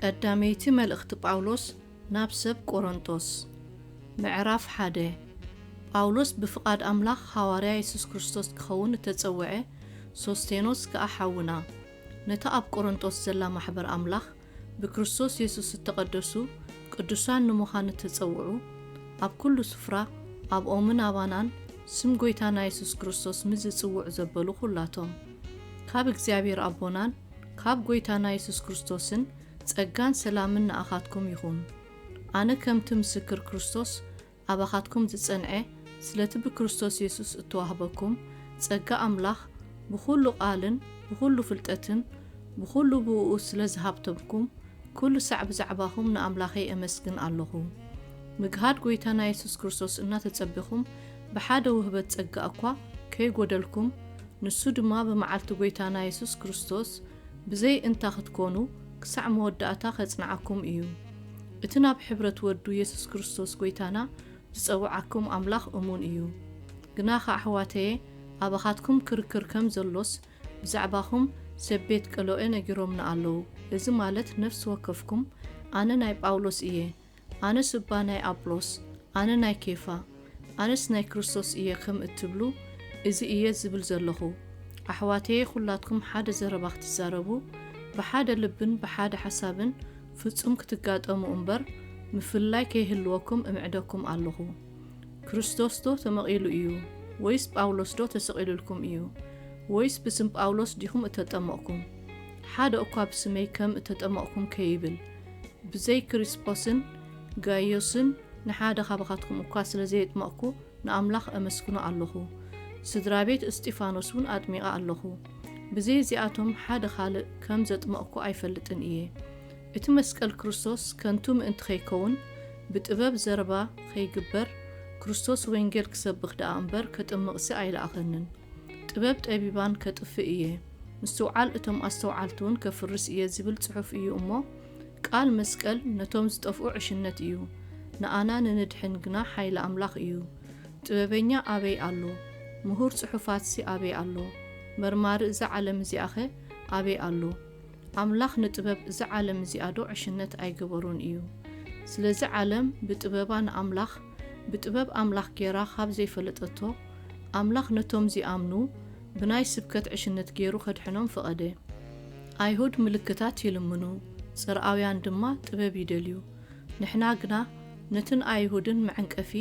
ቀዳመይቲ መልእኽቲ ጳውሎስ ናብ ሰብ ቆሮንጦስ። ምዕራፍ ሓደ። ጳውሎስ ብፍቓድ ኣምላኽ ሃዋርያ የሱስ ክርስቶስ ክኸውን እተጸውዐ፣ ሶስቴኖስ ከኣ ሓውና፣ ነታ ኣብ ቆሮንጦስ ዘላ ማሕበር ኣምላኽ፣ ብክርስቶስ የሱስ እተቐደሱ ቅዱሳን ንምዃን እተጸውዑ፣ ኣብ ኩሉ ስፍራ ኣብኦምን ኣባናን ስም ጐይታና የሱስ ክርስቶስ ምስ ዝጽውዑ ዘበሉ ኹላቶም። ካብ እግዚኣብሔር ኣቦናን ካብ ጐይታና የሱስ ክርስቶስን ጸጋን ሰላምን ንኣኻትኩም ይኹን። ኣነ ከምቲ ምስክር ክርስቶስ ኣባኻትኩም ዝጸንዐ፣ ስለቲ ብክርስቶስ የሱስ እተዋህበኩም ጸጋ ኣምላኽ፣ ብኹሉ ቃልን ብኹሉ ፍልጠትን ብኹሉ ብእኡ ስለ ዝሃብተምኩም፣ ኩሉ ሳዕ ብዛዕባኹም ንኣምላኸይ እመስግን ኣለኹ። ምግሃድ ጐይታና የሱስ ክርስቶስ እናተጸበኹም፣ ብሓደ ውህበት ጸጋ እኳ ከይጐደልኩም፣ ንሱ ድማ ብመዓልቲ ጐይታና የሱስ ክርስቶስ ብዘይ እንታ ክትኮኑ ክሳዕ መወዳእታ ኸጽንዓኩም እዩ። እቲ ናብ ሕብረት ወዱ የሱስ ክርስቶስ ጐይታና ዝጸውዓኩም ኣምላኽ እሙን እዩ። ግናኸ ኣሕዋተየ፣ ኣባኻትኩም ክርክር ከም ዘሎስ ብዛዕባኹም ሰብ ቤት ቀሎኤ ነጊሮምና ኣለዉ። እዚ ማለት ነፍሲ ወከፍኩም፣ ኣነ ናይ ጳውሎስ እየ፣ ኣነስ እባ ናይ ኣጵሎስ፣ ኣነ ናይ ኬፋ፣ ኣነስ ናይ ክርስቶስ እየ ከም እትብሉ፣ እዚ እየ ዝብል ዘለኹ። ኣሕዋተየ፣ ኹላትኩም ሓደ ዘረባ ክትዛረቡ፣ ብሓደ ልብን ብሓደ ሓሳብን ፍጹም ክትጋጠሙ እምበር፣ ምፍልላይ ከይህልወኩም እምዕደኩም ኣለኹ። ክርስቶስዶ ተመቒሉ እዩ? ወይስ ጳውሎስዶ ተሰቒሉልኩም እዩ? ወይስ ብስም ጳውሎስ ዲኹም እተጠመቕኩም? ሓደ እኳ ብስመይ ከም እተጠመቕኩም ከይብል፣ ብዘይ ክሪስጶስን ጋይዮስን ንሓደ ኻባኻትኩም እኳ ስለ ዘየጥመቕኩ ንኣምላኽ እመስግኖ ኣለኹ። ስድራ ቤት እስጢፋኖስ እውን ኣጥሚቐ ኣለኹ። ብዘይ እዚኣቶም ሓደ ኻልእ ከም ዘጥመቕኩ ኣይፈልጥን እየ። እቲ መስቀል ክርስቶስ ከንቱ ምእንቲ ኸይከውን፣ ብጥበብ ዘረባ ኸይግበር፣ ክርስቶስ ወንጌል ክሰብኽ ደኣ እምበር ከጥምቕሲ ኣይለኣኸንን። ጥበብ ጠቢባን ከጥፍእ እየ፣ ምስትውዓል እቶም ኣስተውዓልቲ እውን ከፍርስ እየ ዝብል ጽሑፍ እዩ እሞ፣ ቃል መስቀል ነቶም ዝጠፍኡ ዕሽነት እዩ፣ ንኣና ንንድሕን ግና ሓይሊ ኣምላኽ እዩ። ጥበበኛ ኣበይ ኣሎ? ምሁር ጽሑፋትሲ ኣበይ ኣሎ? መርማሪ እዛ ዓለም እዚኣኸ ኣበይ ኣሎ? ኣምላኽ ንጥበብ እዛ ዓለም እዚኣዶ ዕሽነት ኣይገበሮን እዩ። ስለዚ ዓለም ብጥበባ ንኣምላኽ፣ ብጥበብ ኣምላኽ ጌራ ኻብ ዘይፈለጠቶ፣ ኣምላኽ ነቶም ዚኣምኑ ብናይ ስብከት ዕሽነት ጌሩ ኸድሕኖም ፈቐደ። ኣይሁድ ምልክታት ይልምኑ፣ ጽርኣውያን ድማ ጥበብ ይደልዩ። ንሕና ግና ነቲ ንኣይሁድን መዐንቀፊ፣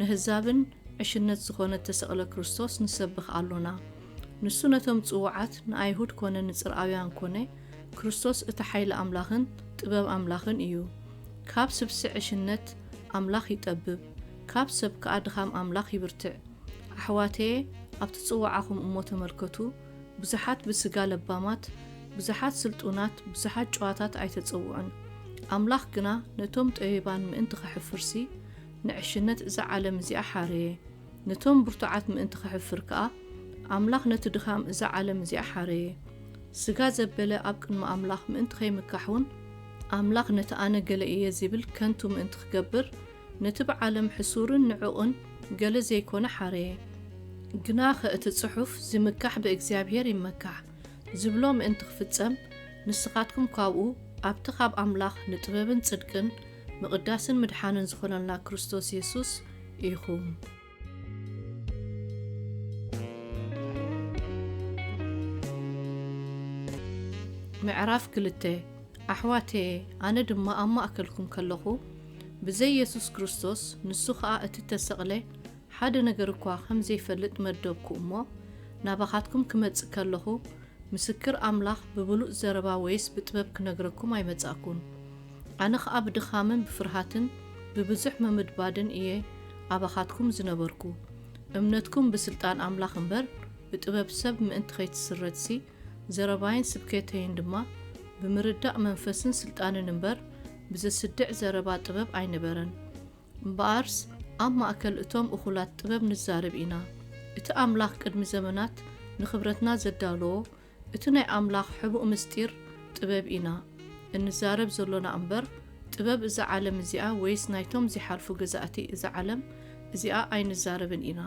ንህዛብን ዕሽነት ዝኾነ እተሰቕለ ክርስቶስ ንሰብኽ ኣሎና። ንሱ ነቶም ጽዉዓት ንኣይሁድ ኮነ ንጽርኣውያን ኮነ፣ ክርስቶስ እቲ ሓይሊ ኣምላኽን ጥበብ ኣምላኽን እዩ። ካብ ስብሲ ዕሽነት ኣምላኽ ይጠብብ፣ ካብ ሰብ ከኣ ድኻም ኣምላኽ ይብርትዕ። ኣሕዋተየ፣ ኣብቲ ጽውዓኹም እሞ ተመልከቱ፣ ብዙሓት ብስጋ ለባማት፣ ብዙሓት ስልጡናት፣ ብዙሓት ጨዋታት ኣይተጸውዑን። ኣምላኽ ግና ነቶም ጠቢባን ምእንቲ ኸሕፍርሲ፣ ንዕሽነት እዛ ዓለም እዚኣ ሓረየ። ነቶም ብርቱዓት ምእንቲ ኸሕፍር ከኣ፣ ኣምላኽ ነቲ ድኻም እዛ ዓለም እዚኣ ሓረየ። ስጋ ዘበለ ኣብ ቅድሚ ኣምላኽ ምእንቲ ኸይምካሕ እውን፣ ኣምላኽ ነቲ ኣነ ገለ እየ ዚብል ከንቱ ምእንቲ ኽገብር፣ ነቲ ብዓለም ሕሱርን ንዑቕን ገለ ዘይኮነ ሓረየ። ግናኸ እቲ ጽሑፍ፣ "ዝምካሕ ብእግዚኣብሄር ይመካሕ" ዝብሎ ምእንቲ ክፍጸም፣ ንስኻትኩም ካብኡ፣ ኣብቲ ካብ ኣምላኽ ንጥበብን ጽድቅን ምቕዳስን ምድሓንን ዝኾነልና ክርስቶስ የሱስ ኢኹም። ምዕራፍ ክልተ። ኣሕዋተየ፣ ኣነ ድማ ኣብ ማእከልኩም ከለኹ፣ ብዘይ የሱስ ክርስቶስ፣ ንሱ ኸኣ እቲ እተሰቕለ፣ ሓደ ነገር እኳ ኸም ዘይፈልጥ መደብኩ እሞ፣ ናባኻትኩም ክመጽእ ከለኹ፣ ምስክር ኣምላኽ ብብሉጽ ዘረባ ወይስ ብጥበብ ክነግረኩም ኣይመጻእኩን። ኣነ ኸኣ ብድኻምን ብፍርሃትን ብብዙሕ ምምድባድን እየ ኣባኻትኩም ዝነበርኩ። እምነትኩም ብስልጣን ኣምላኽ እምበር፣ ብጥበብ ሰብ ምእንቲ ኸይትስረትሲ፣ ዘረባይን ስብከተይን ድማ ብምርዳእ መንፈስን ስልጣንን እምበር፣ ብዘስድዕ ዘረባ ጥበብ ኣይነበረን። እምበኣርስ፣ ኣብ ማእከል እቶም እኹላት ጥበብ ንዛረብ ኢና። እቲ ኣምላኽ ቅድሚ ዘመናት ንኽብረትና ዘዳለዎ፣ እቲ ናይ ኣምላኽ ሕቡእ ምስጢር ጥበብ ኢና እንዛረብ ዘሎና እምበር፣ ጥበብ እዛ ዓለም እዚኣ ወይስ ናይቶም ዚሓልፉ ገዛእቲ እዛ ዓለም እዚኣ ኣይንዛረብን ኢና።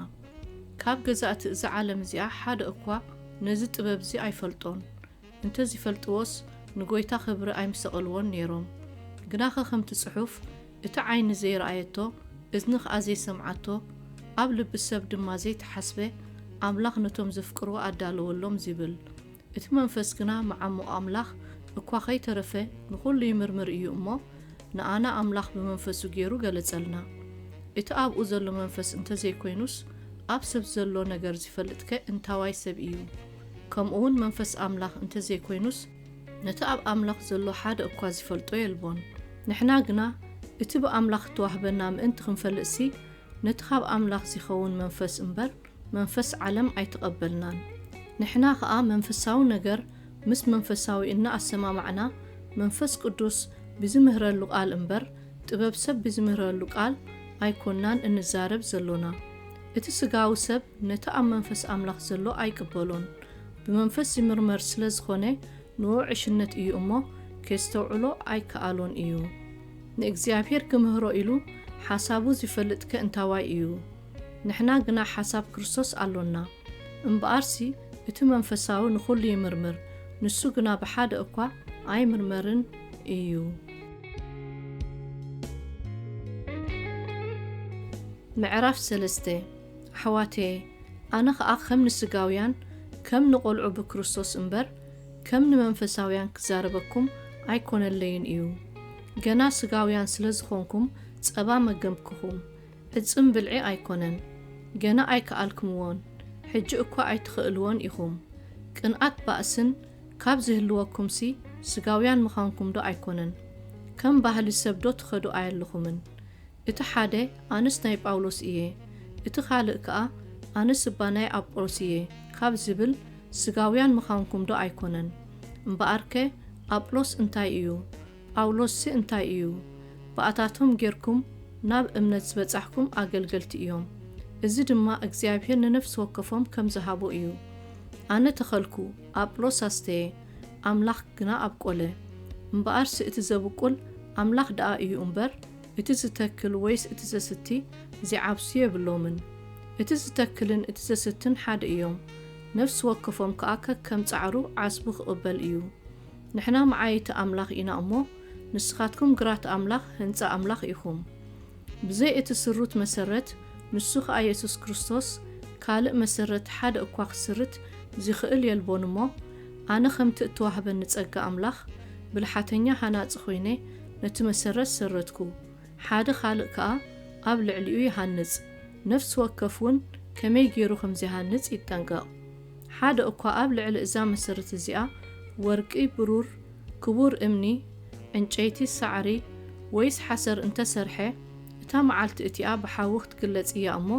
ካብ ገዛእቲ እዛ ዓለም እዚኣ ሓደ እኳ ነዚ ጥበብ እዚ ኣይፈልጦን። እንተ ዚፈልጥዎስ፣ ንጎይታ ክብሪ ኣይምሰቐልዎን ነይሮም። ግናኸ ከምቲ ጽሑፍ፣ "እቲ ዓይኒ ዘይረኣየቶ፣ እዝኒ ኸኣ ዘይሰምዓቶ፣ ኣብ ልቢ ሰብ ድማ ዘይተሓስበ፣ ኣምላኽ ነቶም ዘፍቅርዎ ኣዳለወሎም" ዚብል። እቲ መንፈስ ግና መዓሙቕ ኣምላኽ እኳ ኸይተረፈ ንኹሉ ይምርምር እዩ እሞ፣ ንኣና ኣምላኽ ብመንፈሱ ገይሩ ገለጸልና። እቲ ኣብኡ ዘሎ መንፈስ እንተዘይኮይኑስ፣ ኣብ ሰብ ዘሎ ነገር ዚፈልጥከ እንታዋይ ሰብ እዩ? ከምኡውን መንፈስ ኣምላኽ እንተዘይኮይኑስ፣ ነቲ ኣብ ኣምላኽ ዘሎ ሓደ እኳ ዚፈልጦ የልቦን። ንሕና ግና እቲ ብኣምላኽ እተዋህበና ምእንቲ ክንፈልጥሲ፣ ነቲ ኻብ ኣምላኽ ዚኸውን መንፈስ እምበር፣ መንፈስ ዓለም ኣይተቐበልናን። ንሕና ኸኣ መንፈሳዊ ነገር ምስ መንፈሳዊ እናኣሰማማዕና፣ መንፈስ ቅዱስ ብዚምህረሉ ቃል እምበር፣ ጥበብ ሰብ ብዚምህረሉ ቃል ኣይኮንናን እንዛረብ ዘሎና። እቲ ስጋዊ ሰብ ነቲ ኣብ መንፈስ ኣምላኽ ዘሎ ኣይቅበሎን። ብመንፈስ ይምርመር ስለ ዝኾነ፣ ንኡ ዕሽነት እዩ እሞ፣ ኬስተውዕሎ ኣይከኣሎን እዩ። ንእግዚኣብሔር ክምህሮ ኢሉ ሓሳቡ ዚፈልጥከ እንታዋይ እዩ? ንሕና ግና ሓሳብ ክርስቶስ ኣሎና። እምበኣርሲ እቲ መንፈሳዊ ንኹሉ ይምርምር፣ ንሱ ግና ብሓደ እኳ ኣይምርመርን እዩ። ምዕራፍ ሰለስተ። ኣሕዋተየ፣ ኣነ ኸኣ ከም ንስጋውያን፣ ከም ንቖልዑ ብክርስቶስ እምበር፣ ከም ንመንፈሳውያን ክዛረበኩም ኣይኮነለይን እዩ። ገና ስጋውያን ስለ ዝኾንኩም ጸባ መገብኩኹም፣ ዕጽም ብልዒ ኣይኮነን። ገና ኣይከኣልኩምዎን፣ ሕጂ እኳ ኣይትኽእልዎን ኢኹም። ቅንኣት ባእስን ካብ ዝህልወኩምሲ ስጋውያን ምዃንኩምዶ ኣይኮነን? ከም ባህሊ ሰብዶ ትኸዱ ኣየለኹምን? እቲ ሓደ ኣነስ ናይ ጳውሎስ እየ፣ እቲ ካልእ ከኣ ኣነስ እባ ናይ ኣጶሎስ እየ ካብ ዝብል ስጋውያን ምዃንኩምዶ ኣይኮነን? እምበኣርከ ኣጵሎስ እንታይ እዩ? ጳውሎስሲ እንታይ እዩ? ብኣታቶም ጌርኩም ናብ እምነት ዝበጻሕኩም ኣገልገልቲ እዮም። እዚ ድማ እግዚኣብሔር ንነፍሲ ወከፎም ከም ዝሃቦ እዩ። ኣነ ተኸልኩ፣ ኣጵሎስ ኣስተየ፣ ኣምላኽ ግና ኣብቆለ። እምበኣርሲ እቲ ዘብቁል ኣምላኽ ደኣ እዩ እምበር፣ እቲ ዝተክል ወይስ እቲ ዘስቲ ዚዓብሱ የብሎምን። እቲ ዝተክልን እቲ ዘስትን ሓደ እዮም። ነፍሲ ወከፎም ከኣ ከከም ጻዕሩ ዓስቡ ክቕበል እዩ። ንሕና መዓይቲ ኣምላኽ ኢና እሞ፣ ንስኻትኩም ግራት ኣምላኽ፣ ህንጻ ኣምላኽ ኢኹም። ብዘይ እቲ ስሩት መሰረት፣ ንሱ ኸኣ የሱስ ክርስቶስ፣ ካልእ መሰረት ሓደ እኳ ክስርት ዚኽእል የልቦን እሞ፣ ኣነ ኸምቲ እተዋህበኒ ጸጋ ኣምላኽ፣ ብልሓተኛ ሃናጺ ኾይነ ነቲ መሰረት ሰረትኩ። ሓደ ካልእ ከኣ ኣብ ልዕሊኡ ይሃንጽ፣ ነፍሲ ወከፍ እውን ከመይ ገይሩ ከም ዚሃንጽ ይጠንቀቕ። ሓደ እኳ ኣብ ልዕሊ እዛ መሰረት እዚኣ ወርቂ፣ ብሩር፣ ክቡር እምኒ፣ ዕንጨይቲ፣ ሳዕሪ ወይስ ሓሰር እንተ ሰርሐ፣ እታ መዓልቲ እቲኣ ብሓዊ ክትግለጽ እያ እሞ፣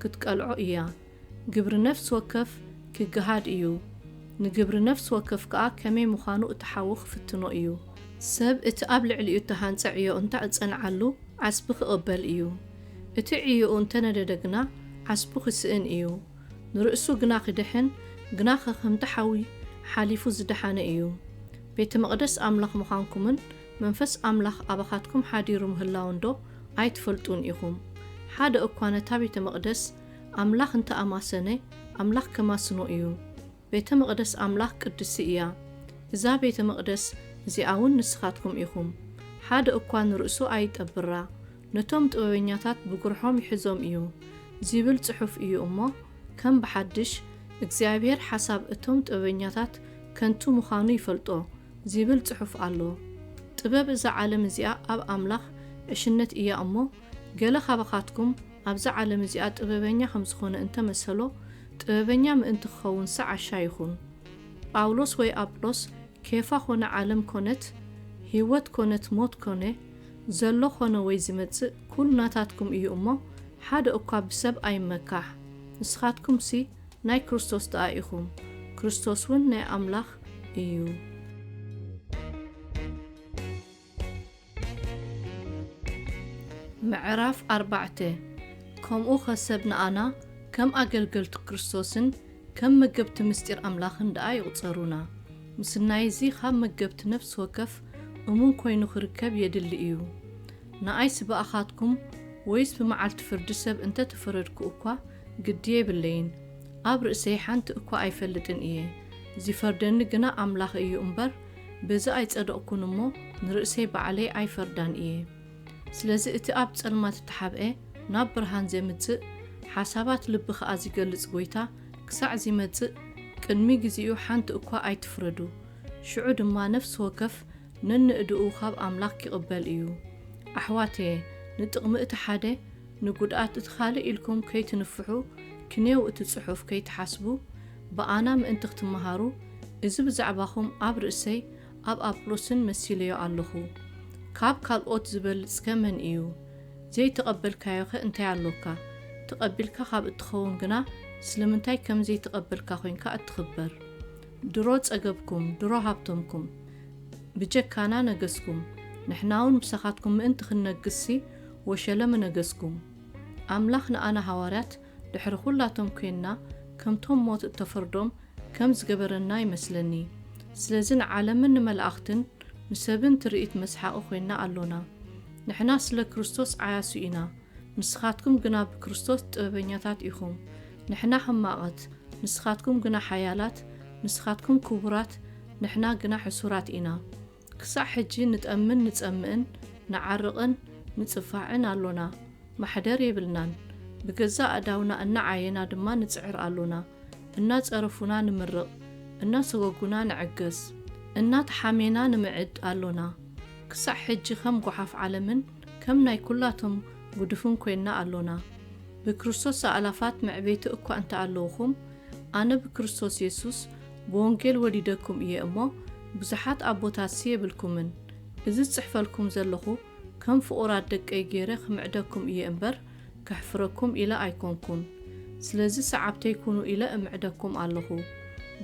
ክትቀልዖ እያ። ግብሪ ነፍሲ ወከፍ ክገሃድ እዩ፣ ንግብሪ ነፍሲ ወከፍ ከኣ ከመይ ምዃኑ እቲ ሓዊ ክፍትኖ እዩ። ሰብ እቲ ኣብ ልዕሊኡ እተሃንጸ ዕዮ እንተ ኣጸንዓሉ፣ ዓስቢ ክቕበል እዩ። እቲ ዕዮኡ እንተ ነደደ ግና፣ ዓስቡ ክስእን እዩ። ንርእሱ ግና ክድሕን፣ ግናኸ ከምቲ ሓዊ ሓሊፉ ዝደሓነ እዩ። ቤተ መቕደስ ኣምላኽ ምዃንኩምን መንፈስ ኣምላኽ ኣባኻትኩም ሓዲሩ ምህላዉንዶ ኣይትፈልጡን ኢኹም? ሓደ እኳ ነታ ቤተ መቕደስ ኣምላኽ እንተ ኣማሰነ፣ ኣምላኽ ከማስኖ እዩ። ቤተ መቕደስ ኣምላኽ ቅድስቲ እያ። እዛ ቤተ መቕደስ እዚኣ እውን ንስኻትኩም ኢኹም። ሓደ እኳ ንርእሱ ኣይጠብራ፣ ነቶም ጥበበኛታት ብጉርሖም ይሕዞም እዩ ዚብል ጽሑፍ እዩ እሞ፣ ከም ብሓድሽ፣ እግዚኣብሔር ሓሳብ እቶም ጥበበኛታት ከንቱ ምዃኑ ይፈልጦ ዚብል ጽሑፍ ኣሎ። ጥበብ እዛ ዓለም እዚኣ ኣብ ኣምላኽ ዕሽነት እያ እሞ፣ ገለ ካባኻትኩም ኣብዛ ዓለም እዚኣ ጥበበኛ ከም ዝኾነ እንተ መሰሎ፣ ጥበበኛ ምእንቲ ክኸውን ሰዓሻ ይኹን። ጳውሎስ ወይ ኣጵሎስ፣ ኬፋ ኮነ ዓለም ኮነት፣ ህይወት ኮነት ሞት ኮነ፣ ዘሎ ኮነ ወይ ዝመጽእ፣ ኩሉ ናታትኩም እዩ እሞ፣ ሓደ እኳ ብሰብ ኣይመካሕ። ንስኻትኩምሲ ናይ ክርስቶስ ደኣ ኢኹም፣ ክርስቶስ እውን ናይ ኣምላኽ እዩ። ምዕራፍ ኣርባዕተ። ከምኡ ኸሰብ ንኣና ከም ኣገልገልቲ ክርስቶስን ከም መገብቲ ምስጢር ኣምላኽን ደኣ ይቑጸሩና። ምስናይ እዚ ኻብ መገብቲ ነፍሲ ወከፍ እሙን ኮይኑ ኽርከብ የድሊ እዩ። ንኣይሲ ብኣኻትኩም ወይስ ብመዓልቲ ፍርዲ ሰብ እንተ ተፈረድኩ እኳ ግዲ የብለይን። ኣብ ርእሰይ ሓንቲ እኳ ኣይፈልጥን እየ። ዚፈርደኒ ግና ኣምላኽ እዩ እምበር፣ በዚ ኣይጸደቕኩን እሞ፣ ንርእሰይ ባዕለይ ኣይፈርዳን እየ። ስለዚ እቲ ኣብ ጸልማት እተሓብኤ ናብ ብርሃን ዜምጽእ፣ ሓሳባት ልቢ ኸኣ ዚገልጽ ጐይታ ክሳዕ ዚመጽእ፣ ቅድሚ ግዜኡ ሓንቲ እኳ ኣይትፍረዱ። ሽዑ ድማ ነፍሲ ወከፍ ነንእድኡ ኻብ ኣምላኽ ኪቕበል እዩ። ኣሕዋተየ፣ ንጥቕሚ እቲ ሓደ፣ ንጉድኣት እቲ ኻልእ ኢልኩም ከይትንፍሑ፣ ክንየው እቲ ጽሑፍ ከይትሓስቡ፣ ብኣና ምእንቲ ክትመሃሩ፣ እዚ ብዛዕባኹም ኣብ ርእሰይ ኣብ ኣጵሎስን መሲለዮ ኣለኹ። ካብ ካልኦት ዝበልጽከ መን እዩ? ዘይተቐበልካዮኸ እንታይ ኣሎካ? ተቐቢልካ ኻብ እትኸውን ግና፣ ስለምንታይ ከም ዘይተቐበልካ ኾይንካ እትኽበር? ድሮ ጸገብኩም፣ ድሮ ሃብቶምኩም፣ ብጀካና ነገስኩም። ንሕናውን ምሳኻትኩም ምእንቲ ክንነግስሲ፣ ወሸለ ምነገስኩም። ኣምላኽ ንኣና ሃዋርያት ድሕሪ ኹላቶም ኴንና፣ ከምቶም ሞት እተፈርዶም ከም ዝገበረና ይመስለኒ። ስለዚ ንዓለምን ንመላእኽትን ንሰብን ትርኢት መስሓቒ ኾይንና ኣሎና። ንሕና ስለ ክርስቶስ ዓያሱ ኢና፣ ንስኻትኩም ግና ብክርስቶስ ጥበበኛታት ኢኹም። ንሕና ሕማቓት፣ ንስኻትኩም ግና ሓያላት፣ ንስኻትኩም ክቡራት፣ ንሕና ግና ሕሱራት ኢና። ክሳዕ ሕጂ ንጠምን ንጸምእን፣ ንዓርቕን ንጽፋዕን ኣሎና። ማሕደር የብልናን። ብገዛእ ኣእዳውና እናዓየና ድማ ንጽዕር ኣሎና። እናጸረፉና ንምርቕ፣ እናሰጎጉና ንዕገስ፣ እናተሓሜና ንምዕድ ኣሎና። ክሳዕ ሕጂ ከም ጓሓፍ ዓለምን ከም ናይ ኲላቶም ጉድፍን ኰይንና ኣሎና። ብክርስቶስ ኣእላፋት መዕበይቲ እኳ እንተ ኣለውኹም፣ ኣነ ብክርስቶስ የሱስ ብወንጌል ወሊደኩም እየ እሞ፣ ብዙሓት ኣቦታትሲ የብልኩምን። እዚ ዝጽሕፈልኩም ዘለኹ ከም ፍቑራት ደቀይ ገይረ ኽምዕደኩም እየ እምበር፣ ከሕፍረኩም ኢለ ኣይኮንኩን። ስለዚ ሰዓብተይ ኩኑ ኢለ እምዕደኩም ኣለኹ።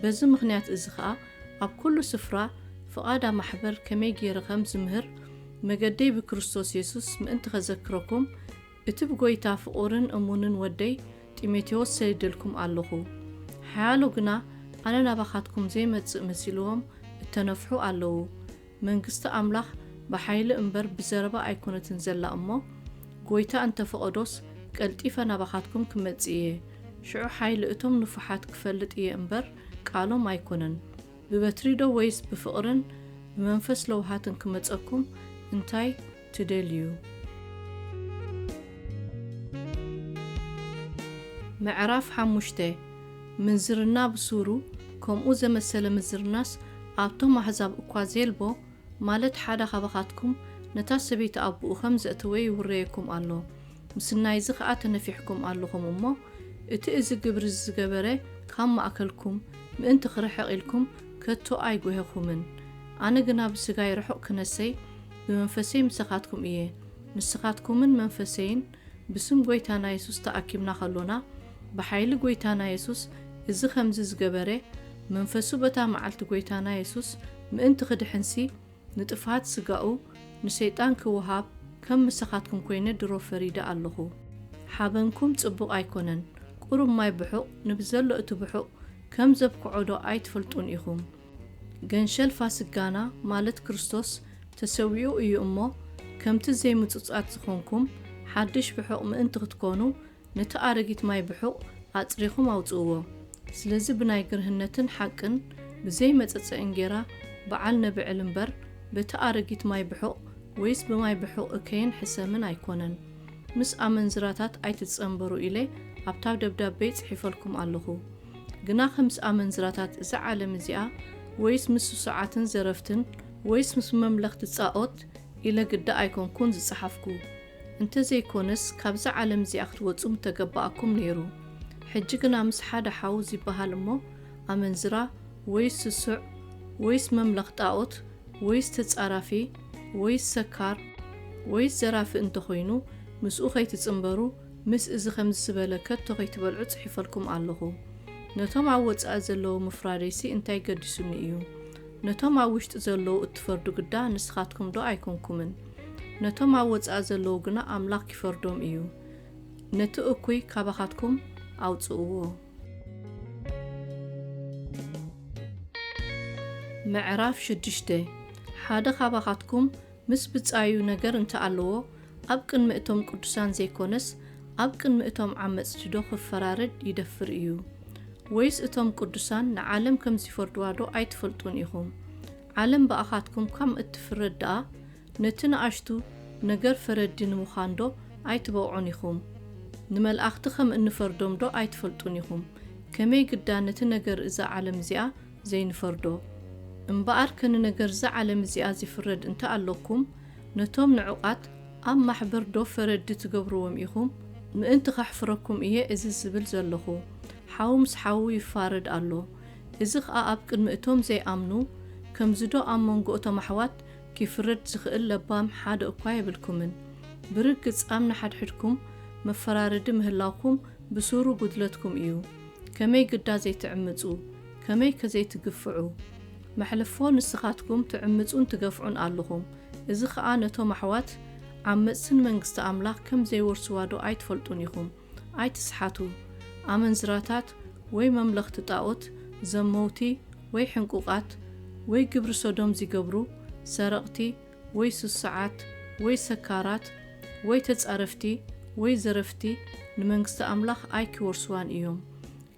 በዚ ምኽንያት እዚ ኸኣ ኣብ ኩሉ ስፍራ ፍቓዳ ማሕበር ከመይ ገይረ ኸም ዝምህር፣ መገደይ ብክርስቶስ የሱስ ምእንቲ ኸዘክረኩም፣ እቲ ብጐይታ ፍቑርን እሙንን ወደይ ጢሞቴዎስ ሰዲደልኩም ኣለኹ። ሓያሎ ግና ኣነ ናባኻትኩም ዘይመጽእ መሲልዎም እተነፍሑ ኣለዉ። መንግስቲ ኣምላኽ ብሓይሊ እምበር ብዘረባ ኣይኮነትን ዘላ እሞ፣ ጐይታ እንተ ፈቐዶስ ቀልጢፈ ናባኻትኩም ክመጽእ እየ። ሽዑ ሓይሊ እቶም ንፉሓት ክፈልጥ እየ እምበር ቃሎም ኣይኮነን። ብበትሪ ዶ ወይስ ብፍቕርን ብመንፈስ ለውሃትን ክመጸኩም እንታይ ትደልዩ? ምዕራፍ ሓሙሽተ። ምንዝርና ብሱሩ፣ ከምኡ ዘመሰለ ምንዝርናስ ኣብቶም ኣህዛብ እኳ ዜልቦ፣ ማለት ሓደ ኻባኻትኩም ነታ ሰበይቲ ኣቦኡ ኸም ዘእተወ ይውረየኩም ኣሎ። ምስናይዚ ኸኣ ተነፊሕኩም ኣለኹም እሞ፣ እቲ እዚ ግብሪ እዚ ዝገበረ ካብ ማእከልኩም ምእንቲ ኽርሕቕ ኢልኩም ከቶ ኣይጒሀኹምን። ኣነ ግና ብስጋይ ርሑቕ ክነሰይ፣ ብመንፈሰይ ምሳኻትኩም እየ። ንስኻትኩምን መንፈሰይን ብስም ጐይታና የሱስ ተኣኪብና ኸሎና፣ ብሓይሊ ጐይታና የሱስ እዚ ኸምዚ ዝገበረ፣ መንፈሱ በታ መዓልቲ ጐይታና የሱስ ምእንቲ ኽድሕንሲ፣ ንጥፍኣት ስጋኡ ንሰይጣን ክወሃብ ከም ምሳኻትኩም ኮይነ ድሮ ፈሪደ ኣለኹ። ሓበንኩም ጽቡቕ ኣይኮነን። ቁሩብ ማይ ብሑቕ ንብዘሎ እቲ ብሑቕ ከም ዘብክዖ ዶ ኣይትፈልጡን ኢኹም? ገንሸል ፋሲጋና፣ ማለት ክርስቶስ፣ ተሰዊኡ እዩ እሞ፣ ከምቲ ዘይምጹጻት ዝኾንኩም ሓድሽ ብሑቕ ምእንቲ ክትኮኑ፣ ነቲ ኣረጊት ማይ ብሑቕ ኣጽሪኹም ኣውጽእዎ። ስለዚ ብናይ ግርህነትን ሓቅን ብዘይመጸጸ እንጌራ በዓል ነብዕል እምበር፣ በቲ ኣረጊት ማይ ብሑቕ ወይስ ብማይ ብሑቕ እከይን ሕሰምን ኣይኮነን። ምስ ኣመንዝራታት ኣይትጸንበሩ ኢለ ኣብታ ደብዳበይ ጽሒፈልኩም ኣለኹ። ግናኸ ምስ ኣመንዝራታት እዛ ዓለም እዚኣ፣ ወይስ ምስ ስሱዓትን ዘረፍትን፣ ወይስ ምስ መምለኽቲ ጻኦት ኢለ ግዳ ኣይኮንኩን ዝጸሓፍኩ። እንተ ዘይኮነስ፣ ካብዛ ዓለም እዚኣ ክትወጹ ምተገባኣኩም ነይሩ። ሕጂ ግና ምስ ሓደ ሓው ዚበሃል እሞ፣ ኣመንዝራ፣ ወይስ ስሱዕ፣ ወይስ መምለኽ ጣኦት፣ ወይስ ተጻራፊ፣ ወይስ ሰካር፣ ወይስ ዘራፊ እንተ ኾይኑ፣ ምስኡ ኸይትጽንበሩ፣ ምስ እዚ ኸምዚ ዝበለ ከቶ ኸይትበልዑ ጽሒፈልኩም ኣለኹ። ነቶም ኣብ ወጻኢ ዘለዉ ምፍራደይሲ እንታይ ገዲሱኒ እዩ? ነቶም ኣብ ውሽጢ ዘለዉ እትፈርዱ ግዳ ንስኻትኩም ዶ ኣይኮንኩምን? ነቶም ኣብ ወጻኢ ዘለዉ ግና ኣምላኽ ኪፈርዶም እዩ። ነቲ እኩይ ካባኻትኩም ኣውጽእዎ። ምዕራፍ ሽዱሽተ። ሓደ ካባኻትኩም ምስ ብጻዩ ነገር እንተ ኣለዎ፣ ኣብ ቅድሚ እቶም ቅዱሳን ዘይኮነስ፣ ኣብ ቅድሚ እቶም ዓመጽቲ ዶ ክፈራረድ ይደፍር እዩ? ወይስ እቶም ቅዱሳን ንዓለም ከም ዚፈርድዋ ዶ ኣይትፈልጡን ኢኹም? ዓለም ብኣኻትኩም ከም እትፍረድ ደኣ፣ ነቲ ንኣሽቱ ነገር ፈረድቲ ንምዃንዶ ኣይትበቕዑን ኢኹም? ንመላእኽቲ ከም እንፈርዶምዶ ኣይትፈልጡን ኢኹም? ከመይ ግዳ ነቲ ነገር እዛ ዓለም እዚኣ ዘይንፈርዶ? እምበኣርከ ንነገር እዛ ዓለም እዚኣ ዚፍረድ እንተ ኣሎኩም፣ ነቶም ንዑቓት ኣብ ማሕበር ዶ ፈረድቲ ትገብርዎም ኢኹም? ምእንቲ ኸሕፍረኩም እየ እዚ ዝብል ዘለኹ። ሓው ምስ ሓዉ ይፋረድ ኣሎ። እዚ ኸኣ ኣብ ቅድሚ እቶም ዘይኣምኑ፣ ከምዚዶ ኣብ መንጎ እቶም ኣሕዋት ኪፍረድ ዚኽእል ለባም ሓደ እኳ የብልኩምን። ብርግጽ ኣብ ንሓድሕድኩም መፈራረዲ ምህላውኩም ብሱሩ ጒድለትኩም እዩ። ከመይ ግዳ ዘይትዕምጹ? ከመይከ ዘይትግፍዑ? መሕለፎ ንስኻትኩም ትዕምጹን ትገፍዑን ኣለኹም። እዚ ኸኣ ነቶም ኣሕዋት ዓመጽትን መንግስቲ ኣምላኽ ከም ዘይወርስዋዶ ኣይትፈልጡን ኢኹም። ኣይትስሓቱ። ኣመንዝራታት ወይ መምለኽቲ ጣኦት፣ ዘመውቲ ወይ ሕንቁቓት ወይ ግብሪ ሶዶም ዚገብሩ፣ ሰረቕቲ ወይ ስሱዓት ወይ ሰካራት ወይ ተጻረፍቲ ወይ ዘረፍቲ ንመንግስቲ ኣምላኽ ኣይኪወርስዋን እዮም።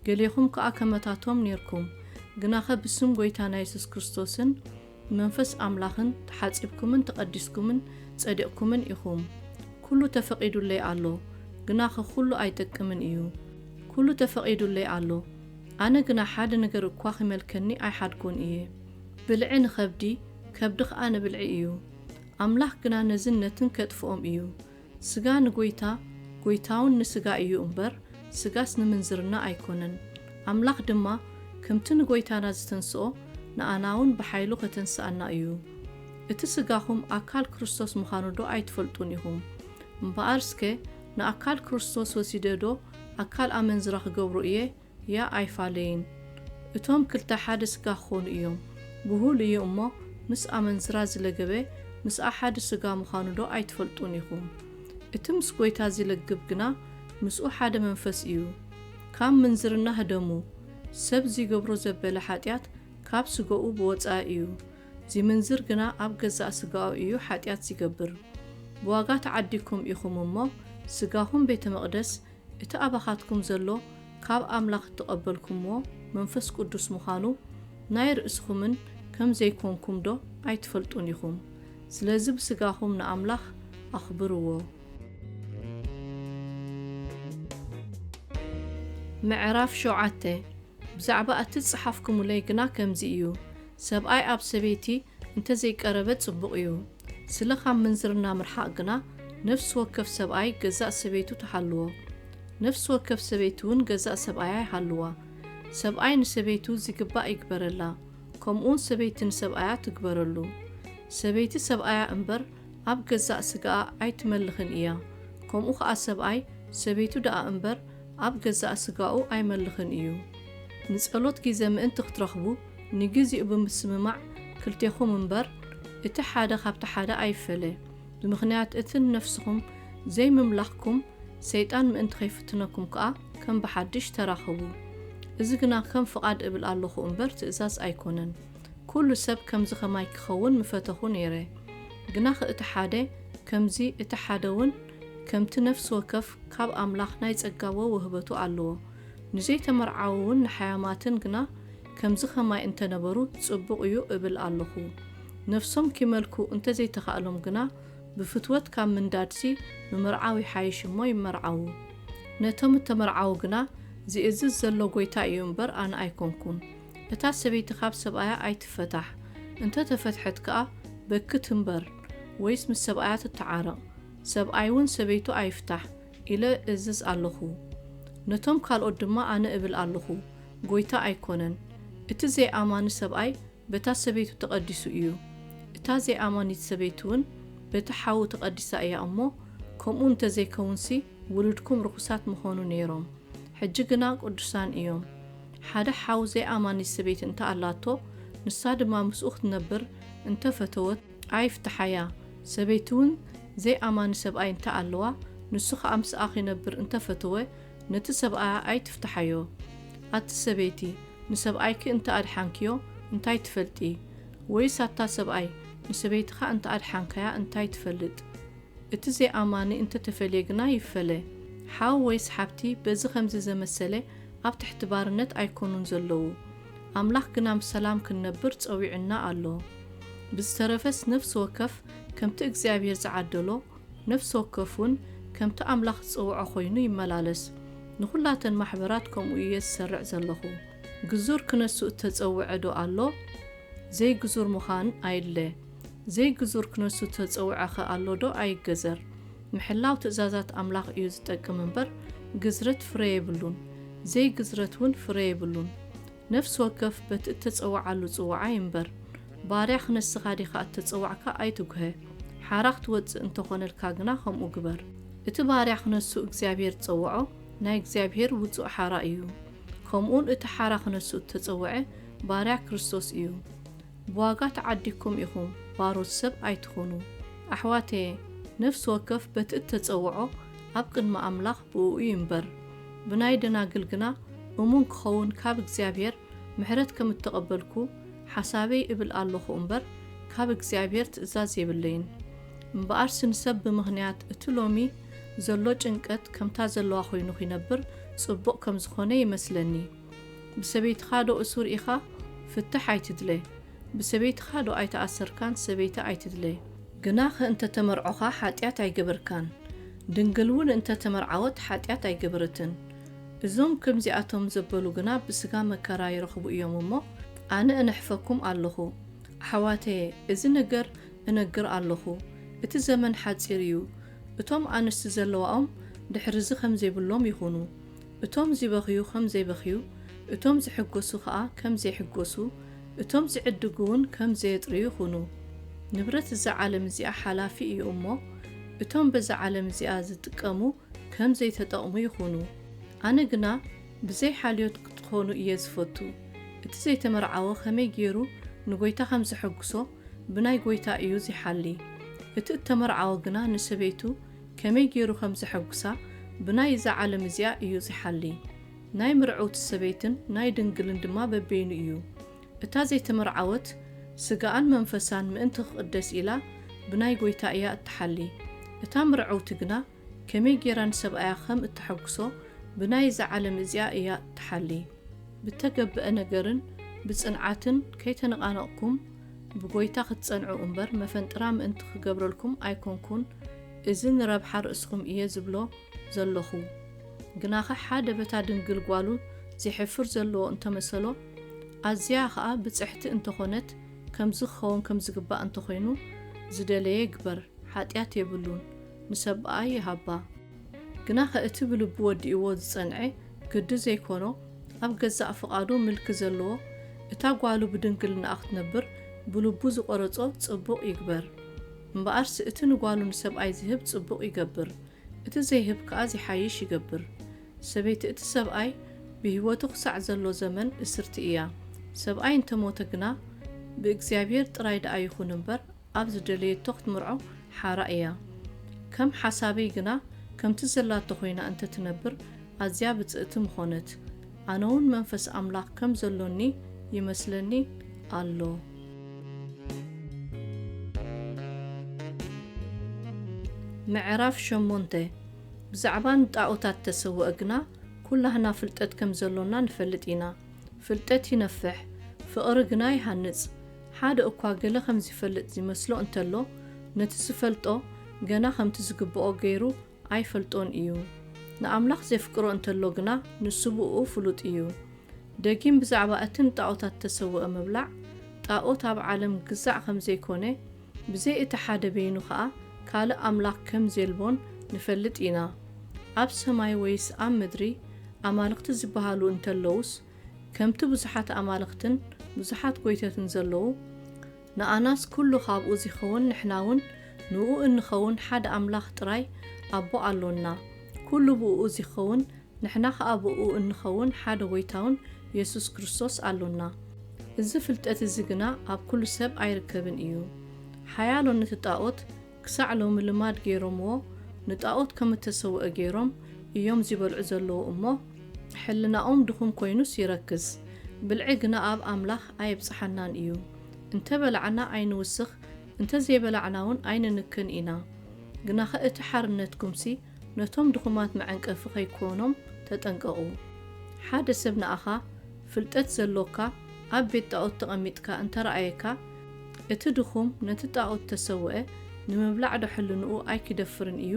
ገሌኹም ከኣ ከመታቶም ኔርኩም። ግናኸ ብስም ጐይታና የሱስ ክርስቶስን ብመንፈስ ኣምላኽን ተሓጺብኩምን ተቐዲስኩምን ጸዲቕኩምን ኢኹም። ኩሉ ተፈቒዱለይ ኣሎ፣ ግናኸ ኩሉ ኣይጠቅምን እዩ። ኩሉ ተፈቒዱለይ ኣሎ፣ ኣነ ግና ሓደ ነገር እኳ ኺመልከኒ ኣይሓድጎን እየ። ብልዒ ንኸብዲ፣ ከብዲ ኸኣ ንብልዒ እዩ። ኣምላኽ ግና ነዝን ነትን ኬጥፍኦም እዩ። ስጋ ንጎይታ፣ ጎይታውን ንስጋ እዩ እምበር፣ ስጋስ ንምንዝርና ኣይኮነን። ኣምላኽ ድማ ከምቲ ንጎይታና ዝተንስኦ፣ ንኣናውን ብሓይሉ ከተንስኣና እዩ። እቲ ስጋኹም ኣካል ክርስቶስ ምዃኑዶ ኣይትፈልጡን ኢኹም? እምበኣርስከ ንኣካል ክርስቶስ ወሲደዶ ኣካል ኣመንዝራ ክገብሮ እየ? ያ ኣይፋለይን። እቶም ክልተ ሓደ ስጋ ክኾኑ እዮም። ብሁል እዩ እሞ፣ ምስ ኣመንዝራ ዝለገበ ምስኣ ሓደ ስጋ ምዃኑዶ ኣይትፈልጡን ኢኹም? እቲ ምስ ጐይታ ዝለግብ ግና ምስኡ ሓደ መንፈስ እዩ። ካብ ምንዝርና ህደሙ። ሰብ ዚገብሮ ዘበለ ሓጢኣት ካብ ስጋኡ ብወጻኢ እዩ። ዚምንዝር ግና ኣብ ገዛእ ስጋኡ እዩ ሓጢኣት ዚገብር። ብዋጋ ተዓዲግኩም ኢኹም እሞ፣ ስጋኹም ቤተ መቕደስ እቲ ኣባኻትኩም ዘሎ ካብ ኣምላኽ እተቐበልኩምዎ መንፈስ ቅዱስ ምዃኑ ናይ ርእስኹምን ከም ዘይኮንኩምዶ ኣይትፈልጡን ኢኹም? ስለዚ ብስጋኹም ንኣምላኽ ኣኽብርዎ። ምዕራፍ ሸውዓተ። ብዛዕባ እቲ ዝጸሓፍኩምለይ ግና ከምዚ እዩ፣ ሰብኣይ ኣብ ሰበይቲ እንተ ዘይቀረበ ጽቡቕ እዩ። ስለ ካብ ምንዝርና ምርሓቕ ግና፣ ነፍሲ ወከፍ ሰብኣይ ገዛእ ሰበይቱ ትሃልዎ፣ ነፍሲ ወከፍ ሰበይቲ እውን ገዛእ ሰብኣያ ይሃልዋ። ሰብኣይ ንሰበይቱ ዚግባእ ይግበረላ፣ ከምኡውን ሰበይቲ ንሰብኣያ ትግበረሉ። ሰበይቲ ሰብኣያ እምበር፣ ኣብ ገዛእ ስጋኣ ኣይትመልኽን እያ። ከምኡ ኸኣ ሰብኣይ ሰበይቱ ደኣ እምበር፣ ኣብ ገዛእ ስጋኡ ኣይመልኽን እዩ። ንጸሎት ግዜ ምእንቲ ክትረኽቡ፣ ንግዜኡ ብምስምማዕ ክልቴኹም እምበር፣ እቲ ሓደ ኻብቲ ሓደ ኣይፈለ። ብምኽንያት እቲ ንነፍስኹም ዘይምምላኽኩም፣ ሰይጣን ምእንቲ ኸይፍትነኩም ከኣ ከም ብሓድሽ ተራኸቡ። እዚ ግና ከም ፍቓድ እብል ኣለኹ እምበር፣ ትእዛዝ ኣይኮነን። ኩሉ ሰብ ከምዚ ኸማይ ክኸውን ምፈተኹ ነይረ። ግናኸ እቲ ሓደ ከምዚ፣ እቲ ሓደ እውን ከምቲ ነፍሲ ወከፍ ካብ ኣምላኽ ናይ ጸጋዎ ውህበቱ ኣለዎ። ንዘይተመርዓዉ እውን ንሓያማትን ግና ከምዚ ኸማይ እንተ ነበሩ ጽቡቕ እዩ እብል ኣለኹ። ነፍሶም ኪመልኩ እንተ ዘይተኻእሎም ግና ብፍትወት ካብ ምንዳድሲ ምምርዓው ይሓይሽ እሞ ይመርዓዉ። ነቶም እተመርዓዉ ግና ዚእዝዝ ዘሎ ጐይታ እዩ እምበር ኣነ ኣይኮንኩን። እታ ሰበይቲ ኻብ ሰብኣያ ኣይትፈታሕ። እንተ ተፈትሐት ከኣ በኪ ትንበር፣ ወይስ ምስ ሰብኣያ ትተዓረቕ። ሰብኣይ እውን ሰበይቱ ኣይፍታሕ ኢለ እእዝዝ ኣለኹ። ነቶም ካልኦት ድማ ኣነ እብል ኣለኹ፣ ጐይታ ኣይኮነን። እቲ ዘይኣማኒ ሰብኣይ በታ ሰበይቱ ተቐዲሱ እዩ። እታ ዘይኣማኒት ሰበይቲ እውን በቲ ሓዉ ተቐዲሳ እያ እሞ፣ ከምኡ እንተ ዘይከውንሲ ውሉድኩም ርኹሳት ምኾኑ ነይሮም። ሕጂ ግና ቅዱሳን እዮም። ሓደ ሓው ዘይኣማኒት ሰበይቲ እንተ ኣላቶ፣ ንሳ ድማ ምስኡ ክትነብር እንተ ፈተወት፣ ኣይፍትሓያ። ሰበይቲ እውን ዘይኣማኒ ሰብኣይ እንተ ኣለዋ፣ ንሱ ኸኣ ምስኣ ኺነብር እንተ ፈተወ፣ ነቲ ሰብኣያ ኣይትፍትሓዮ። ኣቲ ሰበይቲ፣ ንሰብኣይኪ እንተ ኣድሓንክዮ፣ እንታይ ትፈልጢ? ወይስ ኣታ ሰብኣይ፣ ንሰበይትኻ እንተ ኣድሓንካያ፣ እንታይ ትፈልጥ? እቲ ዘይኣማኒ እንተ ተፈልየ ግና ይፈለ። ሓው ወይስ ሓብቲ በዚ ኸምዚ ዘመሰለ ኣብ ትሕቲ ባርነት ኣይኮኑን ዘለዉ። ኣምላኽ ግና ምስ ሰላም ክንነብር ጸዊዑና ኣሎ። ብዝተረፈስ ነፍሲ ወከፍ ከምቲ እግዚኣብሔር ዝዓደሎ፣ ነፍሲ ወከፍ እውን ከምቲ ኣምላኽ ዝጸውዖ ኮይኑ ይመላለስ። ንኹላተን ማሕበራት ከምኡ እየ ዝሰርዕ ዘለኹ። ግዙር ክነሱ እተጸውዐ ዶ ኣሎ? ዘይግዙር ምዃን ኣይድለ። ዘይግዙር ክነሱ እተጸውዐኸ ኣሎ ዶ ኣይገዘር። ምሕላው ትእዛዛት ኣምላኽ እዩ ዝጠቅም እምበር፣ ግዝረት ፍረ የብሉን። ዘይግዝረት እውን ፍረ የብሉን። ነፍሲ ወከፍ በቲ እተጸውዓሉ ጽውዓ ይንበር። ባርያ ክነስኻ ዲኻ እተጸዋዕካ ኣይትጉሀ። ሓራ ክትወጽእ እንተኾነልካ ግና ከምኡ ግበር። እቲ ባርያ ክነሱ እግዚኣብሔር ዝጸውዖ ናይ እግዚኣብሔር ውጹእ ሓራ እዩ። ከምኡውን እቲ ሓራ ክነሱ እተጸውዐ ባርያ ክርስቶስ እዩ። ብዋጋ ተዓዲግኩም ኢኹም፣ ባሮት ሰብ ኣይትኹኑ። ኣሕዋተየ፣ ነፍሲ ወከፍ በቲ እተጸውዖ ኣብ ቅድሚ ኣምላኽ ብእኡ ይንበር። ብናይ ደናግል ግና እሙን ክኸውን ካብ እግዚኣብሔር ምሕረት ከም እተቐበልኩ ሓሳበይ እብል ኣለኹ እምበር፣ ካብ እግዚኣብሔር ትእዛዝ የብለይን። እምበኣርሲ ንሰብ ብምኽንያት እቲ ሎሚ ዘሎ ጭንቀት ከምታ ዘለዋ ኮይኑ ኺነብር ጽቡቕ ከም ዝኾነ ይመስለኒ። ብሰበይትኻ ዶ እሱር ኢኻ? ፍትሕ ኣይትድለ። ብሰበይትኻ ዶ ኣይተኣሰርካን? ሰበይቲ ኣይትድለ። ግናኸ እንተ ተመርዖኻ ሓጢኣት ኣይገበርካን። ድንግል እውን እንተ ተመርዓወት ሓጢኣት ኣይገበረትን። እዞም ከምዚኣቶም ዘበሉ ግና ብስጋ መከራ ይረኽቡ እዮም እሞ፣ ኣነ እነሕፈኩም ኣለኹ። ኣሕዋተየ፣ እዚ ነገር እነግር ኣለኹ። እቲ ዘመን ሓጺር እዩ። እቶም ኣንስቲ ዘለዋኦም ድሕርዚ ከም ዘይብሎም ይኹኑ። እቶም ዚበኽዩ ከም ዘይበኽዩ፣ እቶም ዝሕጎሱ ኸኣ ከም ዘይሕጎሱ፣ እቶም ዝዕድጉ እውን ከም ዘየጥርዩ ይኹኑ። ንብረት እዛ ዓለም እዚኣ ሓላፊ እዩ እሞ፣ እቶም በዛ ዓለም እዚኣ ዝጥቀሙ ከም ዘይተጠቕሙ ይኹኑ። ኣነ ግና ብዘይ ሓልዮት ክትኾኑ እየ ዝፈቱ። እቲ ዘይተመርዓወ ኸመይ ገይሩ ንጐይታ ከም ዘሐጉሶ፣ ብናይ ጐይታ እዩ ዚሓሊ። እቲ እተመርዓወ ግና ንሰበይቱ ከመይ ገይሩ ከም ዘሐጉሳ፣ ብናይ እዛ ዓለም እዚኣ እዩ ዚሓሊ። ናይ ምርዕውቲ ሰበይትን ናይ ድንግልን ድማ በበይኑ እዩ። እታ ዘይተመርዓወት፣ ስጋኣን መንፈሳን ምእንቲ ክቕደስ ኢላ፣ ብናይ ጐይታ እያ እትሓሊ። እታ ምርዕውቲ ግና፣ ከመይ ገይራ ንሰብኣያ ኸም እተሐጉሶ፣ ብናይ እዛ ዓለም እዚኣ እያ እትሓሊ። ብተገብአ ነገርን ብጽንዓትን ከይተነቓነቕኩም፣ ብጐይታ ክትጸንዑ እምበር፣ መፈንጥራ ምእንቲ ክገብረልኩም ኣይኮንኩን፣ እዚ ንረብሓ ርእስኹም እየ ዝብሎ ዘለኹ። ግናኸ ሓደ በታ ድንግል ጓሉ ዜሕፍር ዘለዎ እንተመሰሎ፣ ኣዝያ ኸኣ ብጽሕቲ እንተኾነት፣ ከምዚ ክኸውን ከም ዝግባእ እንተኾይኑ፣ ዝደለየ ይግበር፣ ሓጢኣት የብሉን፣ ንሰብኣይ ይሃባ። ግናኸ እቲ ብልቡ ወዲእዎ ዝጸንዐ ግዲ ዘይኮኖ፣ ኣብ ገዛእ ፍቓዱ ምልኪ ዘለዎ፣ እታ ጓሉ ብድንግልናኣ ክትነብር ብልቡ ዝቖረጾ ጽቡቕ ይግበር። እምበኣርሲ እቲ ንጓሉ ንሰብኣይ ዝህብ ጽቡቕ ይገብር፣ እቲ ዘይህብ ከኣ ዚሓይሽ ይገብር። ሰበይቲ እቲ ሰብኣይ ብህይወቱ ክሳዕ ዘሎ ዘመን እስርቲ እያ። ሰብኣይ እንተ ሞተ ግና፣ ብእግዚኣብሔር ጥራይ ደኣ ይኹን እምበር፣ ኣብ ዝደለየቶ ክትምርዖ ሓራ እያ። ከም ሓሳበይ ግና፣ ከምቲ ዘላቶ ኾይና እንተ ትነብር፣ ኣዝያ ብጽእቲ ምኾነት። ኣነ እውን መንፈስ ኣምላኽ ከም ዘሎኒ ይመስለኒ ኣሎ። ምዕራፍ ሸሞንተ። ብዛዕባ ንጣኦታት ተሰውአ ግና፣ ኩላህና ፍልጠት ከም ዘሎና ንፈልጥ ኢና። ፍልጠት ይነፍሕ፣ ፍቕሪ ግና ይሃንጽ። ሓደ እኳ ገለ ከም ዚፈልጥ ዚመስሎ እንተሎ፣ ነቲ ዝፈልጦ ገና ከምቲ ዝግብኦ ገይሩ ኣይፈልጦን እዩ። ንኣምላኽ ዜፍቅሮ እንተሎ ግና፣ ንሱ ብእኡ ፍሉጥ እዩ። ደጊም ብዛዕባ እቲ ንጣኦታት እተሰውአ ምብላዕ፣ ጣኦት ኣብ ዓለም ግዛዕ ከም ዘይኮነ፣ ብዘይ እቲ ሓደ በይኑ ኸኣ ካልእ ኣምላኽ ከም ዜልቦን ንፈልጥ ኢና። ኣብ ሰማይ ወይስ ኣብ ምድሪ ኣማልኽቲ ዝበሃሉ እንተለዉስ፣ ከምቲ ብዙሓት ኣማልኽትን ብዙሓት ጐይቶትን ዘለዉ፣ ንኣናስ ኩሉ ኻብኡ ዚኸውን፣ ንሕና እውን ንእኡ እንኸውን ሓደ ኣምላኽ ጥራይ ኣቦ ኣሎና። ኩሉ ብእኡ ዚኸውን፣ ንሕና ኸኣ ብእኡ እንኸውን ሓደ ጐይታውን የሱስ ክርስቶስ ኣሎና። እዚ ፍልጠት እዚ ግና ኣብ ኩሉ ሰብ ኣይርከብን እዩ። ሓያሎ ነቲ ጣኦት ክሳዕ ሎሚ ልማድ ገይሮምዎ፣ ንጣኦት ከም እተሰውአ ገይሮም እዮም ዚበልዑ ዘለዉ እሞ፣ ሕልናኦም ድኹም ኮይኑስ ይረክስ። ብልዒ ግና ኣብ ኣምላኽ ኣየብጽሓናን እዩ። እንተ በላዕና ኣይንውስኽ፣ እንተ ዘይበላዕና እውን ኣይንንክን ኢና። ግናኸ እቲ ሓርነትኩምሲ ነቶም ድኹማት መዐንቀፊ ኸይኮኖም ተጠንቀቑ። ሓደ ሰብ ንኣኻ ፍልጠት ዘሎካ ኣብ ቤት ጣኦት ተቐሚጥካ እንተ ረኣየካ፣ እቲ ድኹም ነቲ ጣኦት ተሰውአ ንምብላዕ ዶ ሕልንኡ ኣይኪደፍርን እዩ?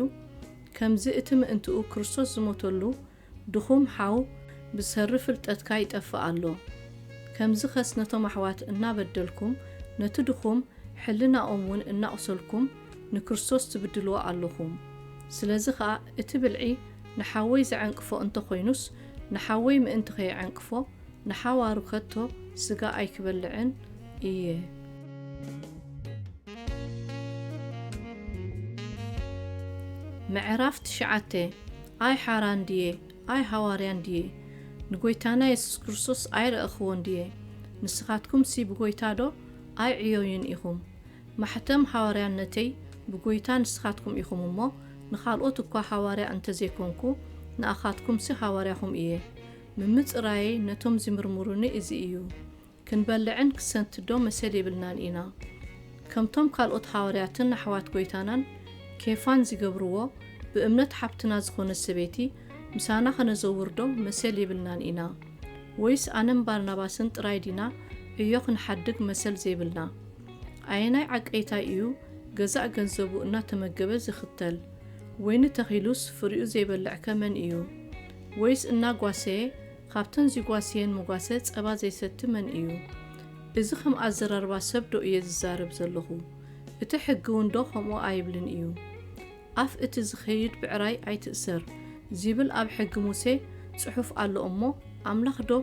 ከምዚ እቲ ምእንትኡ ክርስቶስ ዝሞተሉ ድኹም ሓው ብሰሪ ፍልጠትካ ይጠፍእ ኣሎ። ከምዚ ኸስ ነቶም ኣሕዋት እናበደልኩም ነቲ ድኹም ሕልናኦም እውን እናቑሰልኩም ንክርስቶስ ትብድልዎ ኣለኹም። ስለዚ ኸኣ እቲ ብልዒ ንሓወይ ዘዐንቅፎ እንተኾይኑስ ንሓወይ ምእንቲ ኸየዐንቅፎ ንሓዋሩ ከቶ ስጋ ኣይክበልዕን እየ። ምዕራፍ ትሽዓተ። ኣይ ሓራን ድየ? ኣይ ሃዋርያን ድየ? ንጎይታና የሱስ ክርስቶስ ኣይረእኽዎን ድየ? ንስኻትኩምሲ ብጎይታ ዶ ኣይዕዮይን ኢኹም? ማሕተም ሃዋርያነተይ ብጎይታ ንስኻትኩም ኢኹም እሞ፣ ንኻልኦት እኳ ሃዋርያ እንተ ዘይኮንኩ፣ ንኣኻትኩምሲ ሃዋርያኹም እየ። ምምጽራየይ ነቶም ዚምርምሩኒ እዚ እዩ። ክንበልዕን ክሰንትዶ መሰል የብልናን ኢና። ከምቶም ካልኦት ሃዋርያትን ኣሕዋት ጎይታናን ኬፋን ዚገብርዎ፣ ብእምነት ሓብትና ዝኾነት ሰበይቲ ምሳና ኸነዘውርዶ መሰል የብልናን ኢና። ወይስ ኣነን ባርናባስን ጥራይ ዲና ዕዮ ክንሓድግ መሰል ዘይብልና? ኣየናይ ዓቀይታይ እዩ ገዛእ ገንዘቡ እናተመገበ ዝኽተል? ወይኒ ተኺሉስ ፍሪኡ ዘይበልዕ ከ መን እዩ? ወይስ እናጓሰየ ኻብተን ዚጓስየን መጓሰ ጸባ ዘይሰቲ መን እዩ? እዚ ኸም ኣዘራርባ ሰብ ዶ እየ ዝዛረብ ዘለኹ? እቲ ሕጊ እውን ዶ ኸምኡ ኣይብልን እዩ? ኣፍ እቲ ዝኸይድ ብዕራይ ኣይትእሰር ዚብል ኣብ ሕጊ ሙሴ ጽሑፍ ኣሎ እሞ፣ ኣምላኽ ዶ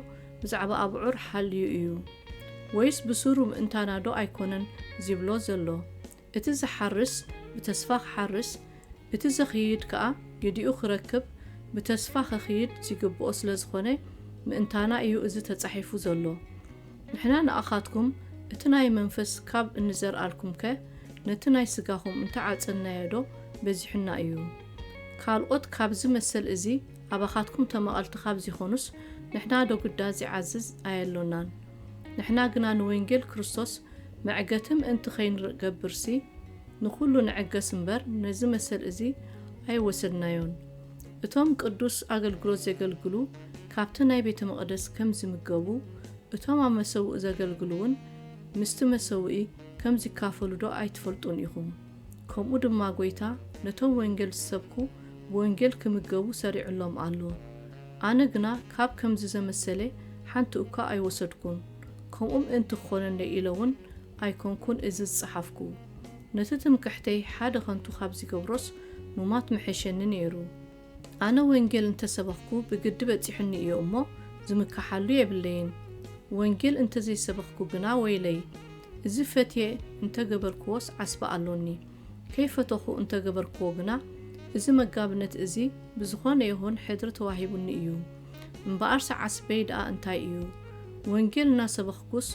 ብዛዕባ ኣብዑር ሓልዩ እዩ? ወይስ ብሱሩ ምእንታና ዶ ኣይኮነን ዚብሎ ዘሎ? እቲ ዝሓርስ ብተስፋ ኺሓርስ፣ እቲ ዘኽይድ ከኣ ገዲኡ ኪረክብ ብተስፋ ኺኽይድ ዚግብኦ ስለ ዝኾነ፣ ምእንታና እዩ እዚ ተጻሒፉ ዘሎ። ንሕና ንኣኻትኩም እቲ ናይ መንፈስ ካብ እንዘርኣልኩምከ፣ ነቲ ናይ ስጋኹም እንተ ዓጸንናዮዶ በዚሑና እዩ? ካልኦት ካብዚ መሰል እዚ ኣባኻትኩም ተመቐልቲ ካብ ዚኾኑስ፣ ንሕናዶ ግዳ ዚዓዝዝ ኣየሎናን? ንሕና ግና ንወንጌል ክርስቶስ መዕገቲ ምእንቲ ኸይንገብርሲ፣ ንኹሉ ንዕገስ እምበር፣ ነዚ መሰል እዚ ኣይወሰድናዮን። እቶም ቅዱስ ኣገልግሎት ዜገልግሉ ካብቲ ናይ ቤተ መቕደስ ከም ዚምገቡ፣ እቶም ኣብ መሰውኢ ዘገልግሉ እውን ምስቲ መሰውኢ ከም ዚካፈሉዶ ኣይትፈልጡን ኢኹም? ከምኡ ድማ ጐይታ ነቶም ወንጌል ዚሰብኩ ብወንጌል ኪምገቡ ሰሪዑሎም ኣሎ። ኣነ ግና ካብ ከምዚ ዘመሰለ ሓንቲ እኳ ኣይወሰድኩን። ከምኡ ምእንቲ ክኾነለይ ኢለ እውን ኣይኮንኩን እዚ ዝጸሓፍኩ። ነቲ ትምክሕተይ ሓደ ኸንቱ ኻብ ዚገብሮስ ምማት ምሐሸኒ ነይሩ። ኣነ ወንጌል እንተ ሰበኽኩ ብግዲ በጺሑኒ እዩ እሞ፣ ዝምከሓሉ የብለይን። ወንጌል እንተ ዘይሰበኽኩ ግና ወይለይ። እዚ ፈትየ እንተ ገበርክዎስ ዓስቢ ኣሎኒ። ከይፈተኹ እንተ ገበርክዎ ግና፣ እዚ መጋብነት እዚ ብዝኾነ ይኹን ሕድሪ ተዋሂቡኒ እዩ። እምበኣርሲ ዓስበይ ደኣ እንታይ እዩ? ወንጌል እናሰበኽኩስ፣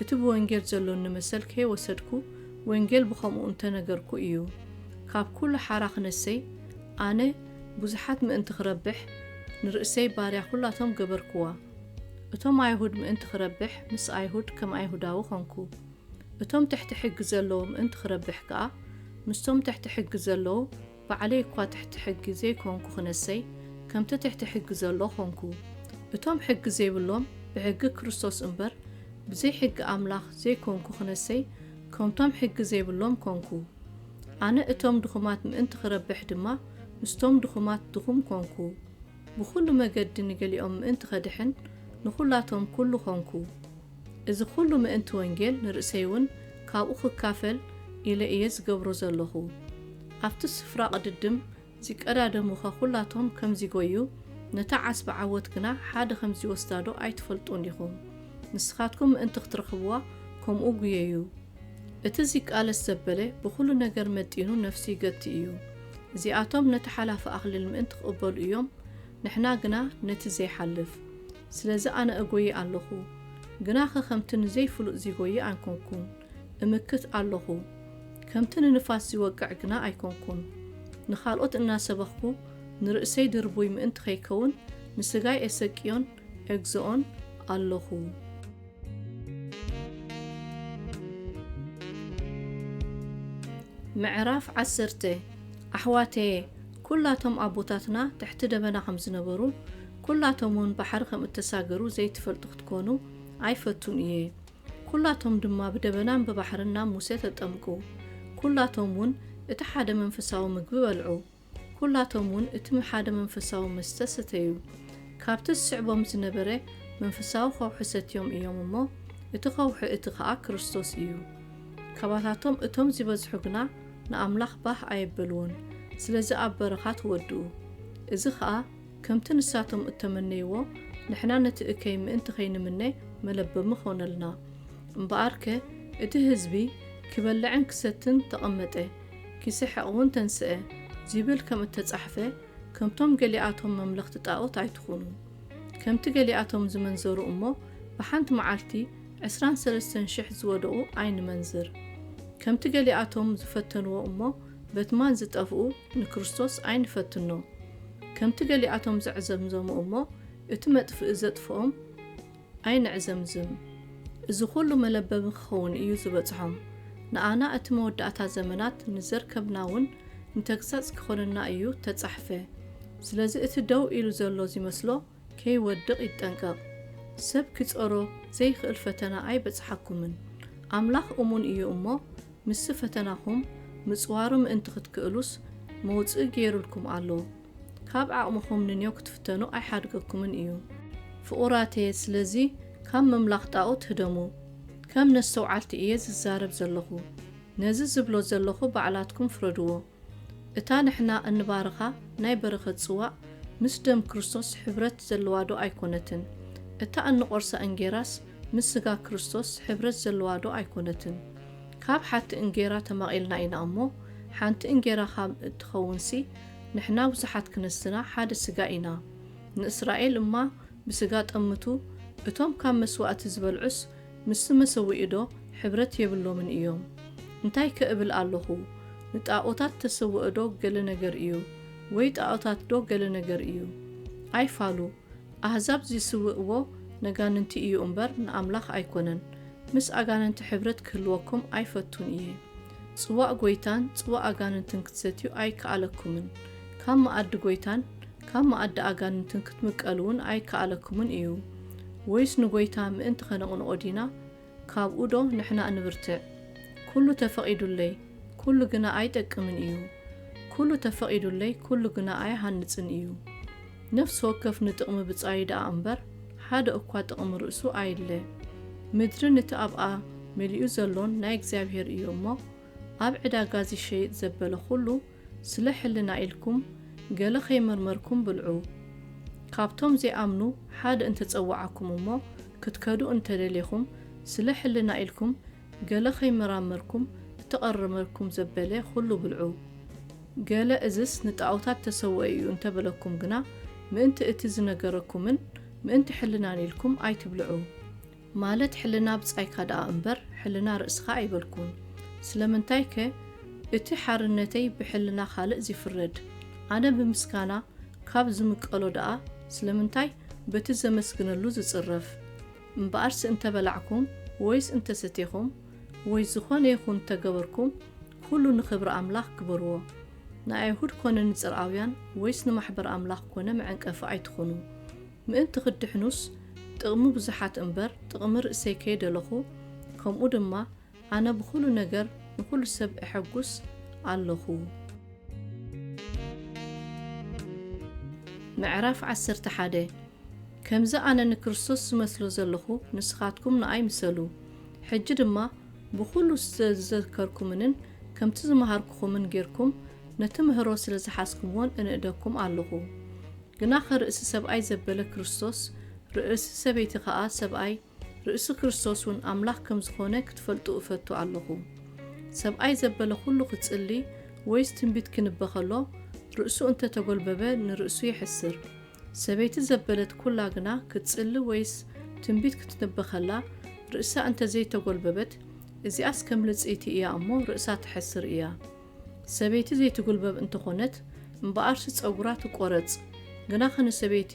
እቲ ብወንጌል ዘሎኒ መሰል ከይወሰድኩ፣ ወንጌል ብኸምኡ እንተ ነገርኩ እዩ። ካብ ኩሉ ሓራ ክነሰይ፣ ኣነ ብዙሓት ምእንቲ ክረብሕ፣ ንርእሰይ ባርያ ኩላቶም ገበርክዋ። እቶም ኣይሁድ ምእንቲ ክረብሕ፣ ምስ ኣይሁድ ከም ኣይሁዳዊ ኾንኩ። እቶም ትሕቲ ሕጊ ዘለዉ ምእንቲ ክረብሕ ከኣ፣ ምስቶም ትሕቲ ሕጊ ዘለዉ፣ ባዕለይ እኳ ትሕቲ ሕጊ ዘይኮንኩ ክነሰይ፣ ከምቲ ትሕቲ ሕጊ ዘሎ ኾንኩ። እቶም ሕጊ ዘይብሎም ብሕጊ ክርስቶስ እምበር፣ ብዘይ ሕጊ ኣምላኽ ዘይኮንኩ ክነሰይ፣ ከምቶም ሕጊ ዘይብሎም ኮንኩ። ኣነ እቶም ድኹማት ምእንቲ ክረብሕ ድማ፣ ምስቶም ድኹማት ድኹም ኮንኩ። ብኹሉ መገዲ ንገሊኦም ምእንቲ ኸድሕን፣ ንኹላቶም ኩሉ ኾንኩ። እዚ ኹሉ ምእንቲ ወንጌል፣ ንርእሰይ እውን ካብኡ ክካፈል ኢለ እየ ዝገብሮ ዘለኹ። ኣብቲ ስፍራ ቅድድም ዚቀዳደሙኸ ኹላቶም ከም ዚጎዩ፣ ነታ ዓስቢ ዓወት ግና ሓደ ከም ዚወስዳዶ ኣይትፈልጡን ኢኹም። ንስኻትኩም ምእንቲ ክትረኽብዋ ከምኡ ጉየዩ። እቲ ዚቃለስ ዘበለ ብኹሉ ነገር መጢኑ ነፍሱ ይገቲ እዩ። እዚኣቶም ነቲ ሓላፊ ኣኽሊል ምእንቲ ክቕበሉ እዮም፣ ንሕና ግና ነቲ ዘይሓልፍ። ስለዚ ኣነ እጎዪ ኣለኹ፣ ግናኸ ከምቲ ንዘይፍሉጥ ዚጎዪ ኣይኮንኩን፣ እምክት ኣለኹ። ከምቲ ንንፋስ ዚወቅዕ ግና ኣይኮንኩን። ንኻልኦት እናሰበኽኩ፣ ንርእሰይ ድርቡይ ምእንቲ ኸይከውን፣ ንስጋይ ኤሰቅዮን ኤግዝኦን ኣለኹ። ምዕራፍ ዓሰርተ። ኣሕዋተየ፣ ኩላቶም ኣቦታትና ትሕቲ ደበና ከም ዝነበሩ፣ ኩላቶም እውን ባሕሪ ከም እተሳገሩ ዘይትፈልጡ ክትኮኑ ኣይፈቱን እየ። እኳ ኩላቶም ድማ ብደበናን ብባሕርን ናብ ሙሴ ተጠምቁ። ኩላቶም እውን እቲ ሓደ መንፈሳዊ ምግቢ በልዑ። ኩላቶም እውን እቲ ሓደ መንፈሳዊ መስተ ሰተዩ። ካብቲ ዝስዕቦም ዝነበረ መንፈሳዊ ከውሒ ሰትዮም እዮም እሞ፣ እቲ ከውሒ እቲ ኸኣ ክርስቶስ እዩ። ካባታቶም እቶም ዝበዝሑ ግና ንኣምላኽ ባህ ኣየበልዎን። ስለዚ ኣብ በረኻ ተወድኡ። እዚ ኸኣ ከምቲ ንሳቶም እተመነይዎ፣ ንሕና ነቲ እከይ ምእንቲ ኸይንምነ መለበሚ ኾነልና። እምበኣርከ እቲ ህዝቢ ክበልዕን ክሰትን ተቐመጠ፣ ክስሕቕ እውን ተንስአ፣ ዚብል ከም እተጻሕፈ፣ ከምቶም ገሊኣቶም መምለኽቲ ጣኦት ኣይትኹኑ። ከምቲ ገሊኣቶም ዝመንዘሩ እሞ፣ ብሓንቲ መዓልቲ ዕስራን ሰለስተን ሽሕ ዝወደቑ ኣይንመንዝር። ከምቲ ገሊኣቶም ዝፈተንዎ እሞ፣ በትማን ዝጠፍኡ ንክርስቶስ ኣይንፈትኖ። ከምቲ ገሊኣቶም ዘዕዘምዘሙ እሞ፣ እቲ መጥፍኢ ዘጥፍኦም ኣይንዕዘምዝም። እዚ ኹሉ መለበሚ ክኸውን እዩ ዝበጽሖም። ንኣና እቲ መወዳእታ ዘመናት ንዘርከብና እውን ንተግሳጽ ክኾነና እዩ ተጻሕፈ። ስለዚ እቲ ደው ኢሉ ዘሎ ዚመስሎ ከይወድቕ ይጠንቀቕ። ሰብ ኪጸሮ ዘይክእል ፈተና ኣይበጽሓኩምን። ኣምላኽ እሙን እዩ እሞ፣ ምስ ፈተናኹም ምጽዋሩ ምእንቲ ክትክእሉስ መውጽኢ ገይሩልኩም ኣሎ። ካብ ዓቕምኹም ንንዮ ክትፍተኑ ኣይሓድገኩምን እዩ። ፍቑራተየ፣ ስለዚ ካብ ምምላኽ ጣኦት ህደሙ። ከም ነስተውዓልቲ እየ ዝዛረብ ዘለኹ። ነዚ ዝብሎ ዘለኹ ባዕላትኩም ፍረድዎ። እታ ንሕና እንባርኻ ናይ በረኸት ጽዋእ ምስ ደም ክርስቶስ ሕብረት ዘለዋ ዶ ኣይኮነትን? እታ እንቖርሳ እንጌራስ ምስ ስጋ ክርስቶስ ሕብረት ዘለዋ ዶ ኣይኮነትን? ካብ ሓቲ እንጌራ ተማቒልና ኢና እሞ፣ ሓንቲ እንጌራ ካብ እትኸውንሲ፣ ንሕና ብዙሓት ክነስና ሓደ ስጋ ኢና። ንእስራኤል እማ ብስጋ ጠምቱ፣ እቶም ካብ መስዋእቲ ዝበልዑስ ምስቲ መሰውኢ ዶ ሕብረት የብሎምን እዮም? እንታይ ከ እብል ኣለኹ? ንጣኦታት ተሰውኦ ዶ ገለ ነገር እዩ? ወይ ጣኦታት ዶ ገለ ነገር እዩ? ኣይፋሉ። ኣህዛብ ዚስውእዎ ነጋንንቲ እዩ እምበር ንኣምላኽ ኣይኮነን። ምስ ኣጋንንቲ ሕብረት ክህልወኩም ኣይፈቱን እየ። ጽዋእ ጐይታን ጽዋእ ኣጋንንትን ክትሰትዩ ኣይከኣለኩምን። ካብ መኣዲ ጐይታን ካብ መኣዲ ኣጋንንትን ክትምቀሉ እውን ኣይከኣለኩምን እዩ። ወይስ ንጐይታ ምእንቲ ኸነቕንኦ ዲና? ካብኡ ዶ ንሕና እንብርትዕ? ኩሉ ተፈቒዱለይ፣ ኩሉ ግና ኣይጠቅምን እዩ። ኩሉ ተፈቒዱለይ፣ ኩሉ ግና ኣይሃንጽን እዩ። ነፍሲ ወከፍ ንጥቕሚ ብጻዩ ደኣ እምበር፣ ሓደ እኳ ጥቕሚ ርእሱ ኣይለ። ምድርን እቲ ኣብኣ መሊኡ ዘሎን ናይ እግዚኣብሔር እዩ እሞ፣ ኣብ ዕዳጋ ዚሸይጥ ዘበለ ኹሉ፣ ስለ ሕልና ኢልኩም ገለ ኸይመርመርኩም ብልዑ። ካብቶም ዘይኣምኑ ሓደ እንተ ጸውዓኩም እሞ፣ ክትከዱ እንተ ደሌኹም፣ ስለ ሕልና ኢልኩም ገለ ኸይመራመርኩም እተቐረመርኩም ዘበለ ኹሉ ብልዑ። ገለ እዝስ ንጣኦታት ተሰውኦ እዩ እንተ በለኩም ግና፣ ምእንቲ እቲ ዝነገረኩምን ምእንቲ ሕልናን ኢልኩም ኣይትብልዑ። ማለት ሕልና ብጻይካ ደኣ እምበር፣ ሕልና ርእስኻ ኣይበልኩን። ስለምንታይከ እቲ ሓርነተይ ብሕልና ካልእ ዚፍረድ? ኣነ ብምስጋና ካብ ዝምቀሎ ደኣ፣ ስለምንታይ በቲ ዘመስግነሉ ዝጽረፍ? እምበኣርሲ እንተ በላዕኩም ወይስ እንተ ሰቴኹም ወይ ዝኾነ ይኹን እንተ ገበርኩም፣ ኩሉ ንኽብሪ ኣምላኽ ግበርዎ። ንኣይሁድ ኮነ ንጽርኣውያን ወይስ ንማሕበር ኣምላኽ ኮነ መዐንቀፊ ኣይትኹኑ። ምእንቲ ኽድሕኑስ ጥቕሚ ብዙሓት እምበር፣ ጥቕሚ ርእሰይ ከይደለኹ፣ ከምኡ ድማ ኣነ ብኹሉ ነገር ንኹሉ ሰብ እሐጉስ ኣለኹ። ምዕራፍ ዓሰርተ ሓደ። ከምዚ ኣነ ንክርስቶስ ዝመስሎ ዘለኹ፣ ንስኻትኩም ንኣይ ምሰሉ። ሕጂ ድማ ብኹሉ ስለ ዝዘከርኩምንን ከምቲ ዝመሃርኩኹምን ጌርኩም፣ ነቲ ምህሮ ስለ ዝሓዝኩምዎን እንእደኩም ኣለኹ። ግናኸ ርእሲ ሰብኣይ ዘበለ ክርስቶስ፣ ርእሲ ሰበይቲ ኸኣ ሰብኣይ፣ ርእሲ ክርስቶስ እውን ኣምላኽ ከም ዝኾነ ክትፈልጡ እፈቱ ኣለኹ። ሰብኣይ ዘበለ ኹሉ ክጽሊ ወይስ ትንቢት ክንበ ኸሎ፣ ርእሱ እንተ ተጐልበበ ንርእሱ የሕስር። ሰበይቲ ዘበለት ኵላ ግና ክትጽሊ ወይስ ትንቢት ክትንበ ኸላ፣ ርእሳ እንተ ዘይተጐልበበት፣ እዚኣስ ከም ልጽይቲ እያ እሞ ርእሳ ትሐስር እያ። ሰበይቲ ዘይትጉልበብ እንተ ኾነት፣ እምበኣርሲ ጸጉራ ትቆረጽ። ግናኸ ንሰበይቲ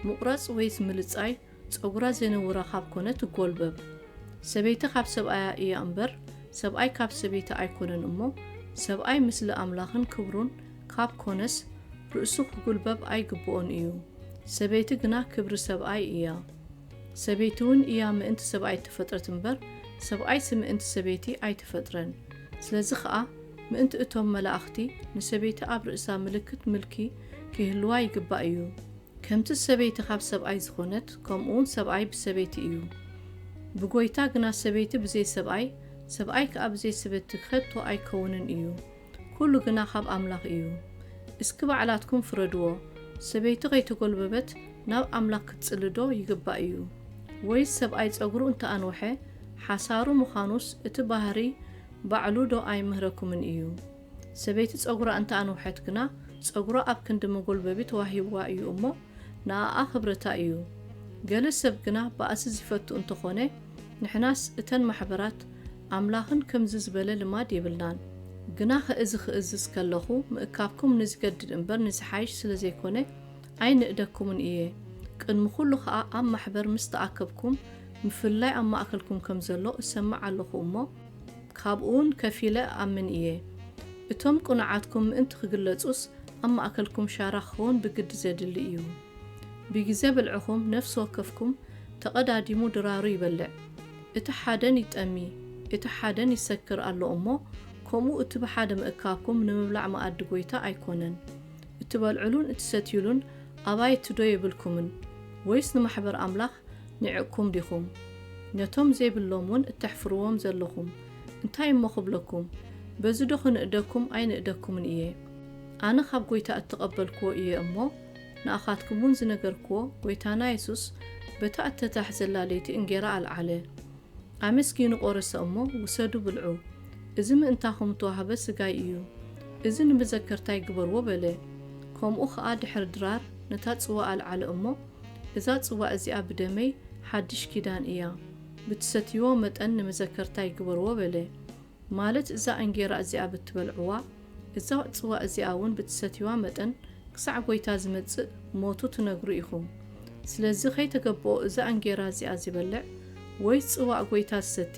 ምቑራጽ ወይስ ምልጻይ ጸጉራ ዜነውራ ኻብ ኮነ ትጎልበብ። ሰበይቲ ኻብ ሰብኣያ እያ እምበር፣ ሰብኣይ ካብ ሰበይቲ ኣይኮነን እሞ፣ ሰብኣይ ምስሊ ኣምላኽን ክብሩን ካብ ኮነስ፣ ርእሱ ክጉልበብ ኣይግብኦን እዩ። ሰበይቲ ግና ክብሪ ሰብኣይ እያ። ሰበይቲ እውን እያ ምእንቲ ሰብኣይ እተፈጥረት እምበር፣ ሰብኣይሲ ምእንቲ ሰበይቲ ኣይተፈጥረን። ስለዚ ኸኣ ምእንቲ እቶም መላእኽቲ ንሰበይቲ ኣብ ርእሳ ምልክት ምልኪ ኪህልዋ ይግባእ እዩ። ከምቲ ሰበይቲ ካብ ሰብኣይ ዝኾነት፣ ከምኡውን ሰብኣይ ብሰበይቲ እዩ። ብጎይታ ግና ሰበይቲ ብዘይ ሰብኣይ፣ ሰብኣይ ከኣ ብዘይ ሰበይቲ ከቶ ኣይከውንን እዩ። ኩሉ ግና ካብ ኣምላኽ እዩ። እስኪ ባዕላትኩም ፍረድዎ። ሰበይቲ ከይተጎልበበት ናብ ኣምላኽ ክትጽልዶ ይግባእ እዩ። ወይስ ሰብኣይ ጸጉሩ እንተ ኣንውሐ፣ ሓሳሩ ምዃኑስ እቲ ባህሪ ባዕሉ ዶ ኣይምህረኩምን እዩ? ሰበይቲ ጸጉራ እንተ ኣንውሐት ግና፣ ጸጉራ ኣብ ክንዲ መጎልበቢ ተዋሂብዋ እዩ እሞ፣ ንኣኣ ክብረታ እዩ። ገለ ሰብ ግና ባእሲ ዝፈቱ እንተኾነ፣ ንሕናስ እተን ማሕበራት ኣምላኽን ከምዚ ዝበለ ልማድ የብልናን። ግናኸ እዚ ክእዝዝ ከለኹ፣ ምእካብኩም ንዝገድድ እምበር ንዝሓይሽ ስለ ዘይኮነ፣ ኣይንእደኩምን እየ። ቅድሚ ኩሉ ኸኣ ኣብ ማሕበር ምስ ተኣከብኩም፣ ምፍልላይ ኣብ ማእከልኩም ከም ዘሎ እሰምዕ ኣለኹ እሞ፣ ካብኡውን ከፊለ እኣምን እየ። እቶም ቅኑዓትኩም ምእንቲ ክግለጹስ፣ ኣብ ማእከልኩም ሻራ ክኸውን ብግዲ ዘድሊ እዩ። ብግዜ ብልዕኹም ነፍሲ ወከፍኩም ተቐዳዲሙ ድራሩ ይበልዕ። እቲ ሓደን ይጠሚ፣ እቲ ሓደን ይሰክር ኣሎ እሞ፣ ከምኡ እቲ ብሓደ ምእካብኩም ንምብላዕ መኣዲ ጎይታ ኣይኮነን። እትበልዕሉን እትሰትዩሉን ኣባይቲ ዶ የብልኩምን? ወይስ ንማሕበር ኣምላኽ ንዒቕኩም ዲኹም? ነቶም ዘይብሎም እውን እተሕፍርዎም ዘለኹም፣ እንታይ እሞ ክብለኩም? በዚ ዶ ክንእደኩም ኣይንእደኩምን እየ? ኣነ ካብ ጎይታ እተቐበልክዎ እየ እሞ፣ ንኣኻትኩም እውን ዝነገርክዎ፣ ጎይታና የሱስ በታ እተታሕዘላ ለይቲ እንጌራ ኣልዓለ። ኣመስጊኑ ቆረሰ እሞ፣ ውሰዱ ብልዑ፣ እዚ ምእንታኹም እተዋህበ ስጋይ እዩ፣ እዚ ንመዘከርታይ ግበርዎ በለ። ከምኡ ኸኣ ድሕሪ ድራር ነታ ጽዋ ኣልዓለ እሞ፣ እዛ ጽዋ እዚኣ ብደመይ ሓድሽ ኪዳን እያ፣ ብትሰትይዎ መጠን ንመዘከርታይ ግበርዎ በለ። ማለት እዛ እንጌራ እዚኣ ብትበልዕዋ፣ እዛ ጽዋ እዚኣ እውን ብትሰትይዋ መጠን ክሳዕ ጐይታ ዝመጽእ ሞቱ ትነግሩ ኢኹም። ስለዚ ኸይተገብኦ እዛ እንጌራ እዚኣ ዚበልዕ ወይ ጽዋእ ጐይታ ዝሰቲ፣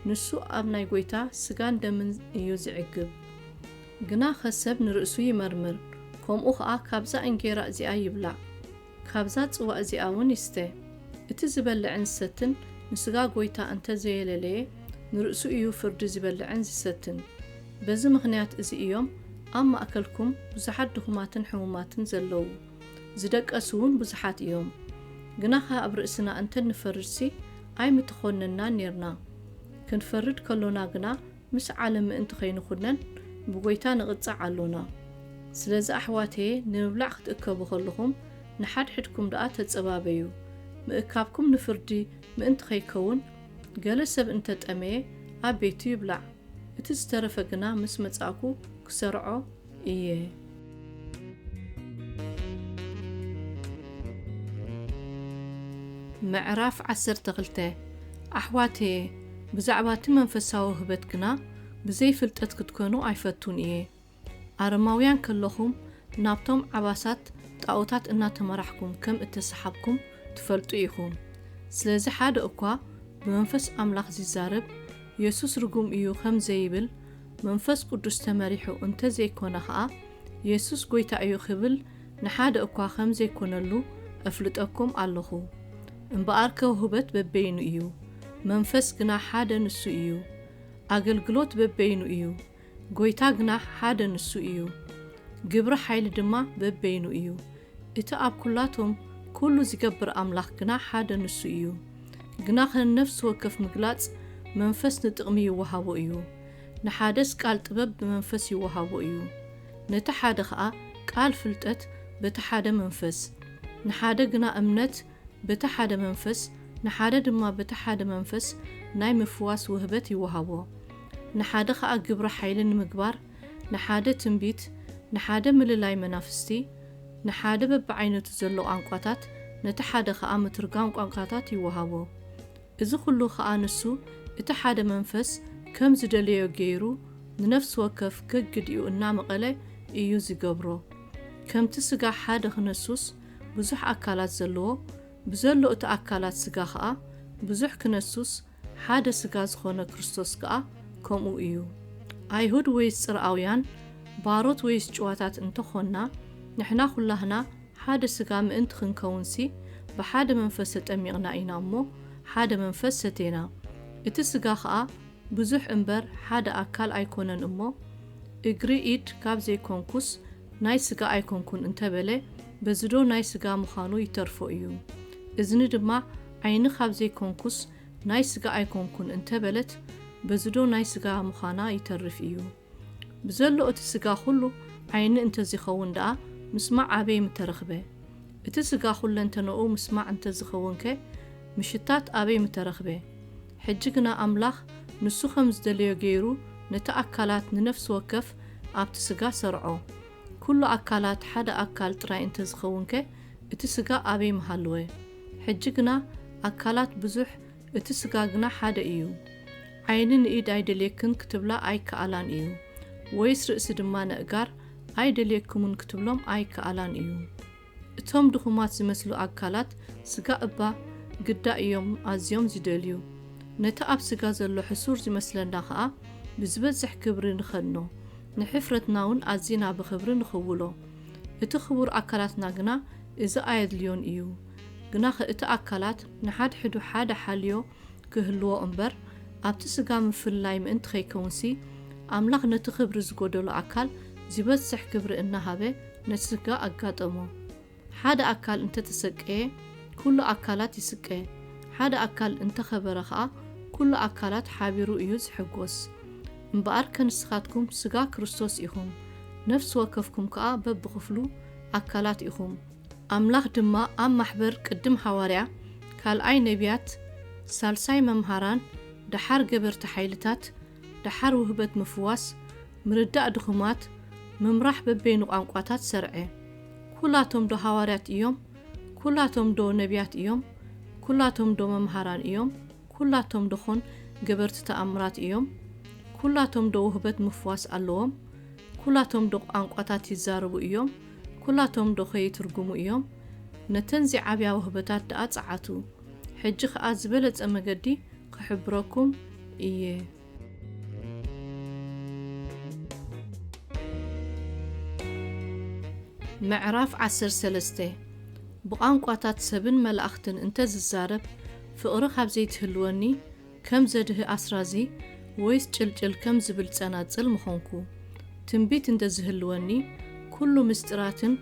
ንሱ ኣብ ናይ ጐይታ ስጋን ደምን እዩ ዚዕግብ። ግናኸ ሰብ ንርእሱ ይመርምር፣ ከምኡ ኸኣ ካብዛ እንጌራ እዚኣ ይብላዕ፣ ካብዛ ጽዋእ እዚኣ እውን ይስተ። እቲ ዝበልዕን ዝሰትን ንስጋ ጐይታ እንተ ዘየለለየ፣ ንርእሱ እዩ ፍርዲ ዝበልዕን ዝሰትን። በዚ ምኽንያት እዚ እዮም ኣብ ማእከልኩም ብዙሓት ድኹማትን ሕሙማትን ዘለዉ፣ ዝደቀሱ እውን ብዙሓት እዮም። ግናኸ ኣብ ርእስና እንተ ንፈርድሲ ኣይምተኾነንናን ኔርና። ክንፈርድ ከሎና ግና ምስ ዓለም ምእንቲ ኸይንኹነን ብጐይታ ንቕጻዕ ኣሎና። ስለዚ ኣሕዋተየ፣ ንምብላዕ ክትእከቡ ኸለኹም ንሓድሕድኩም ደኣ ተጸባበዩ። ምእካብኩም ንፍርዲ ምእንቲ ኸይከውን፣ ገለ ሰብ እንተ ጠመየ ኣብ ቤቱ ይብላዕ፣ እቲ ዝተረፈ ግና ምስ መጻእኩ ክሰርዖ እየ። ምዕራፍ ዓሰርተ ክልተ። ኣሕዋተየ፣ ብዛዕባ እቲ መንፈሳዊ ውህበት ግና ብዘይ ፍልጠት ክትኮኑ ኣይፈቱን እየ። ኣረማውያን ከለኹም ናብቶም ዓባሳት ጣኦታት እናተመራሕኩም ከም እተሰሓብኩም ትፈልጡ ኢኹም። ስለዚ ሓደ እኳ ብመንፈስ ኣምላኽ ዚዛረብ፣ የሱስ ርጉም እዩ ከም ዘይብል መንፈስ ቅዱስ ተመሪሑ እንተ ዘይኮነ ኸኣ፣ የሱስ ጐይታ እዩ ክብል ንሓደ እኳ ከም ዘይኮነሉ እፍልጠኩም ኣለኹ። እምበኣርከ ውህበት በበይኑ እዩ፣ መንፈስ ግና ሓደ ንሱ እዩ። ኣገልግሎት በበይኑ እዩ፣ ጐይታ ግና ሓደ ንሱ እዩ። ግብሪ ሓይሊ ድማ በበይኑ እዩ። እቲ ኣብ ኵላቶም ኩሉ ዚገብር ኣምላኽ ግና ሓደ ንሱ እዩ። ግናኸ ንነፍሲ ወከፍ ምግላጽ መንፈስ ንጥቕሚ ይወሃቦ እዩ። ንሓደስ ቃል ጥበብ ብመንፈስ ይወሃቦ እዩ። ነቲ ሓደ ኸኣ ቃል ፍልጠት በቲ ሓደ መንፈስ፣ ንሓደ ግና እምነት በቲ ሓደ መንፈስ፣ ንሓደ ድማ በቲ ሓደ መንፈስ ናይ ምፍዋስ ውህበት ይወሃቦ። ንሓደ ኸኣ ግብሪ ሓይሊ ንምግባር፣ ንሓደ ትንቢት፣ ንሓደ ምልላይ መናፍስቲ፣ ንሓደ በብዓይነቱ ዘሎ ቋንቋታት፣ ነቲ ሓደ ኸኣ ምትርጓም ቋንቋታት ይወሃቦ። እዚ ኹሉ ኸኣ ንሱ እቲ ሓደ መንፈስ ከም ዝደለዮ ገይሩ ንነፍሲ ወከፍ ከግዲኡ እናመቐለ እዩ ዝገብሮ። ከምቲ ስጋ ሓደ ክነሱስ ብዙሕ ኣካላት ዘለዎ፣ ብዘሎ እቲ ኣካላት ስጋ ኸኣ ብዙሕ ክነሱስ ሓደ ስጋ ዝኾነ ክርስቶስ ከኣ ከምኡ እዩ። ኣይሁድ ወይስ ጽርኣውያን፣ ባሮት ወይስ ጭዋታት እንተኾንና፣ ንሕና ኹላህና ሓደ ስጋ ምእንቲ ክንከውንሲ፣ ብሓደ መንፈስ ተጠሚቕና ኢና እሞ፣ ሓደ መንፈስ ሰቴና። እቲ ስጋ ኸኣ ብዙሕ እምበር ሓደ ኣካል ኣይኮነን እሞ፣ እግሪ ኢድ ካብ ዘይኮንኩስ ናይ ስጋ ኣይኮንኩን እንተበለ፣ በዝዶ ናይ ስጋ ምዃኑ ይተርፎ እዩ። እዝኒ ድማ ዓይኒ ካብ ዘይኮንኩስ ናይ ስጋ ኣይኮንኩን እንተበለት፣ በዝዶ ናይ ስጋ ምዃና ይተርፍ እዩ። ብዘሎ እቲ ስጋ ኩሉ ዓይኒ እንተዚኸውን ደኣ ምስማዕ ኣበይ ምተረኽበ? እቲ ስጋ ኩለንተነኡ ምስማዕ እንተዝኸውንከ ምሽታት ኣበይ ምተረኽበ? ሕጂ ግና ኣምላኽ ንሱ ከም ዝደለዮ ገይሩ ነቲ ኣካላት ንነፍሲ ወከፍ ኣብቲ ስጋ ሰርዖ። ኩሉ ኣካላት ሓደ ኣካል ጥራይ እንተዝኸውንከ እቲ ስጋ ኣበይ ምሃለወ? ሕጂ ግና ኣካላት ብዙሕ እቲ ስጋ ግና ሓደ እዩ። ዓይኒ ንኢድ ኣይደልየክን ክትብላ ኣይከኣላን እዩ፣ ወይስ ርእሲ ድማ ነእጋር ኣይደልየክሙን ክትብሎም ኣይከኣላን እዩ። እቶም ድኹማት ዝመስሉ ኣካላት ስጋ እባ ግዳ እዮም ኣዝዮም ዝደልዩ። ነቲ ኣብ ስጋ ዘሎ ሕሱር ዝመስለና ኸኣ ብዝበዝሕ ክብሪ ንኸድኖ፣ ንሕፍረትና እውን ኣዚና ብኽብሪ ንኽውሎ። እቲ ክቡር ኣካላትና ግና እዚ ኣየድልዮን እዩ። ግናኸ እቲ ኣካላት ንሓድሕዱ ሓደ ሓልዮ ክህልዎ እምበር፣ ኣብቲ ስጋ ምፍልላይ ምእንቲ ኸይከውንሲ፣ ኣምላኽ ነቲ ክብሪ ዝጎደሎ ኣካል ዝበዝሕ ክብሪ እናሃበ ነቲ ስጋ ኣጋጠሞ። ሓደ ኣካል እንተተሰቀየ፣ ኩሉ ኣካላት ይስቀ። ሓደ ኣካል እንተኸበረ ኸኣ፣ ኩሉ ኣካላት ሓቢሩ እዩ ዝሕጎስ። እምበኣርከ ንስኻትኩም ስጋ ክርስቶስ ኢኹም፣ ነፍሲ ወከፍኩም ከኣ በብኽፍሉ ኣካላት ኢኹም። ኣምላኽ ድማ ኣብ ማሕበር ቅድም ሃዋርያ፣ ካልኣይ ነቢያት፣ ሳልሳይ መምሃራን፣ ደሓር ገበርቲ ሓይልታት፣ ደሓር ውህበት ምፍዋስ፣ ምርዳእ ድኹማት፣ ምምራሕ በበይኑ ቋንቋታት ሰርዐ። ኩላቶም ዶ ሃዋርያት እዮም? ኩላቶም ዶ ነቢያት እዮም? ኩላቶም ዶ መምሃራን እዮም? ኩላቶም ዶኾን ገበርቲ ተኣምራት እዮም? ኩላቶም ዶ ውህበት ምፍዋስ ኣለዎም? ኩላቶም ዶ ቋንቋታት ይዛረቡ እዮም? ኩላቶም ዶ ኸይትርጉሙ እዮም? ነተን ዚዓብያ ውህበታት ደኣ ጸዓቱ። ሕጂ ኸኣ ዝበለጸ መገዲ ክሕብረኩም እየ። ምዕራፍ ዓሰርተ ሰለስተ። ብቋንቋታት ሰብን መላእኽትን እንተ ዝዛረብ፣ ፍቕሪ ካብ ዘይትህልወኒ፣ ከም ዘድህ ኣስራዚ ወይስ ጭልጭል ከም ዝብል ጸናጽል ምኾንኩ። ትንቢት እንተ ዝህልወኒ፣ ኩሉ ምስጢራትን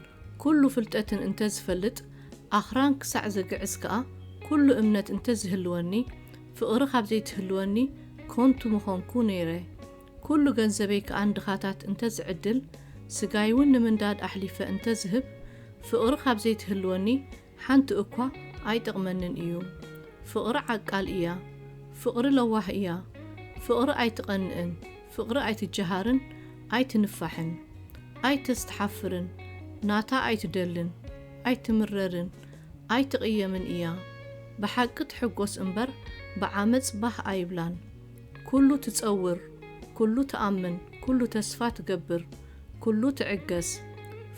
ኩሉ ፍልጠትን እንተ ዝፈልጥ፣ ኣኽራን ክሳዕ ዘግዕዝ ከኣ ኩሉ እምነት እንተ ዝህልወኒ፣ ፍቕሪ ካብ ዘይትህልወኒ፣ ኮንቱ ምኾንኩ ነይረ። ኩሉ ገንዘበይ ከኣ ንድኻታት እንተ ዝዕድል፣ ስጋይ እውን ንምንዳድ ኣሕሊፈ እንተ ዝህብ፣ ፍቕሪ ካብ ዘይትህልወኒ፣ ሓንቲ እኳ ኣይጠቕመንን እዩ። ፍቕሪ ዓቃል እያ። ፍቕሪ ለዋህ እያ። ፍቕሪ ኣይትቐንእን። ፍቕሪ ኣይትጀሃርን፣ ኣይትንፋሕን። ኣይተስትሓፍርን። ናታ ኣይትደልን። ኣይትምረርን። ኣይትቕየምን እያ። ብሓቂ ትሕጎስ እምበር፣ ብዓመጽ ባህ ኣይብላን። ኩሉ ትጸውር፣ ኩሉ ትኣምን፣ ኩሉ ተስፋ ትገብር፣ ኩሉ ትዕገስ።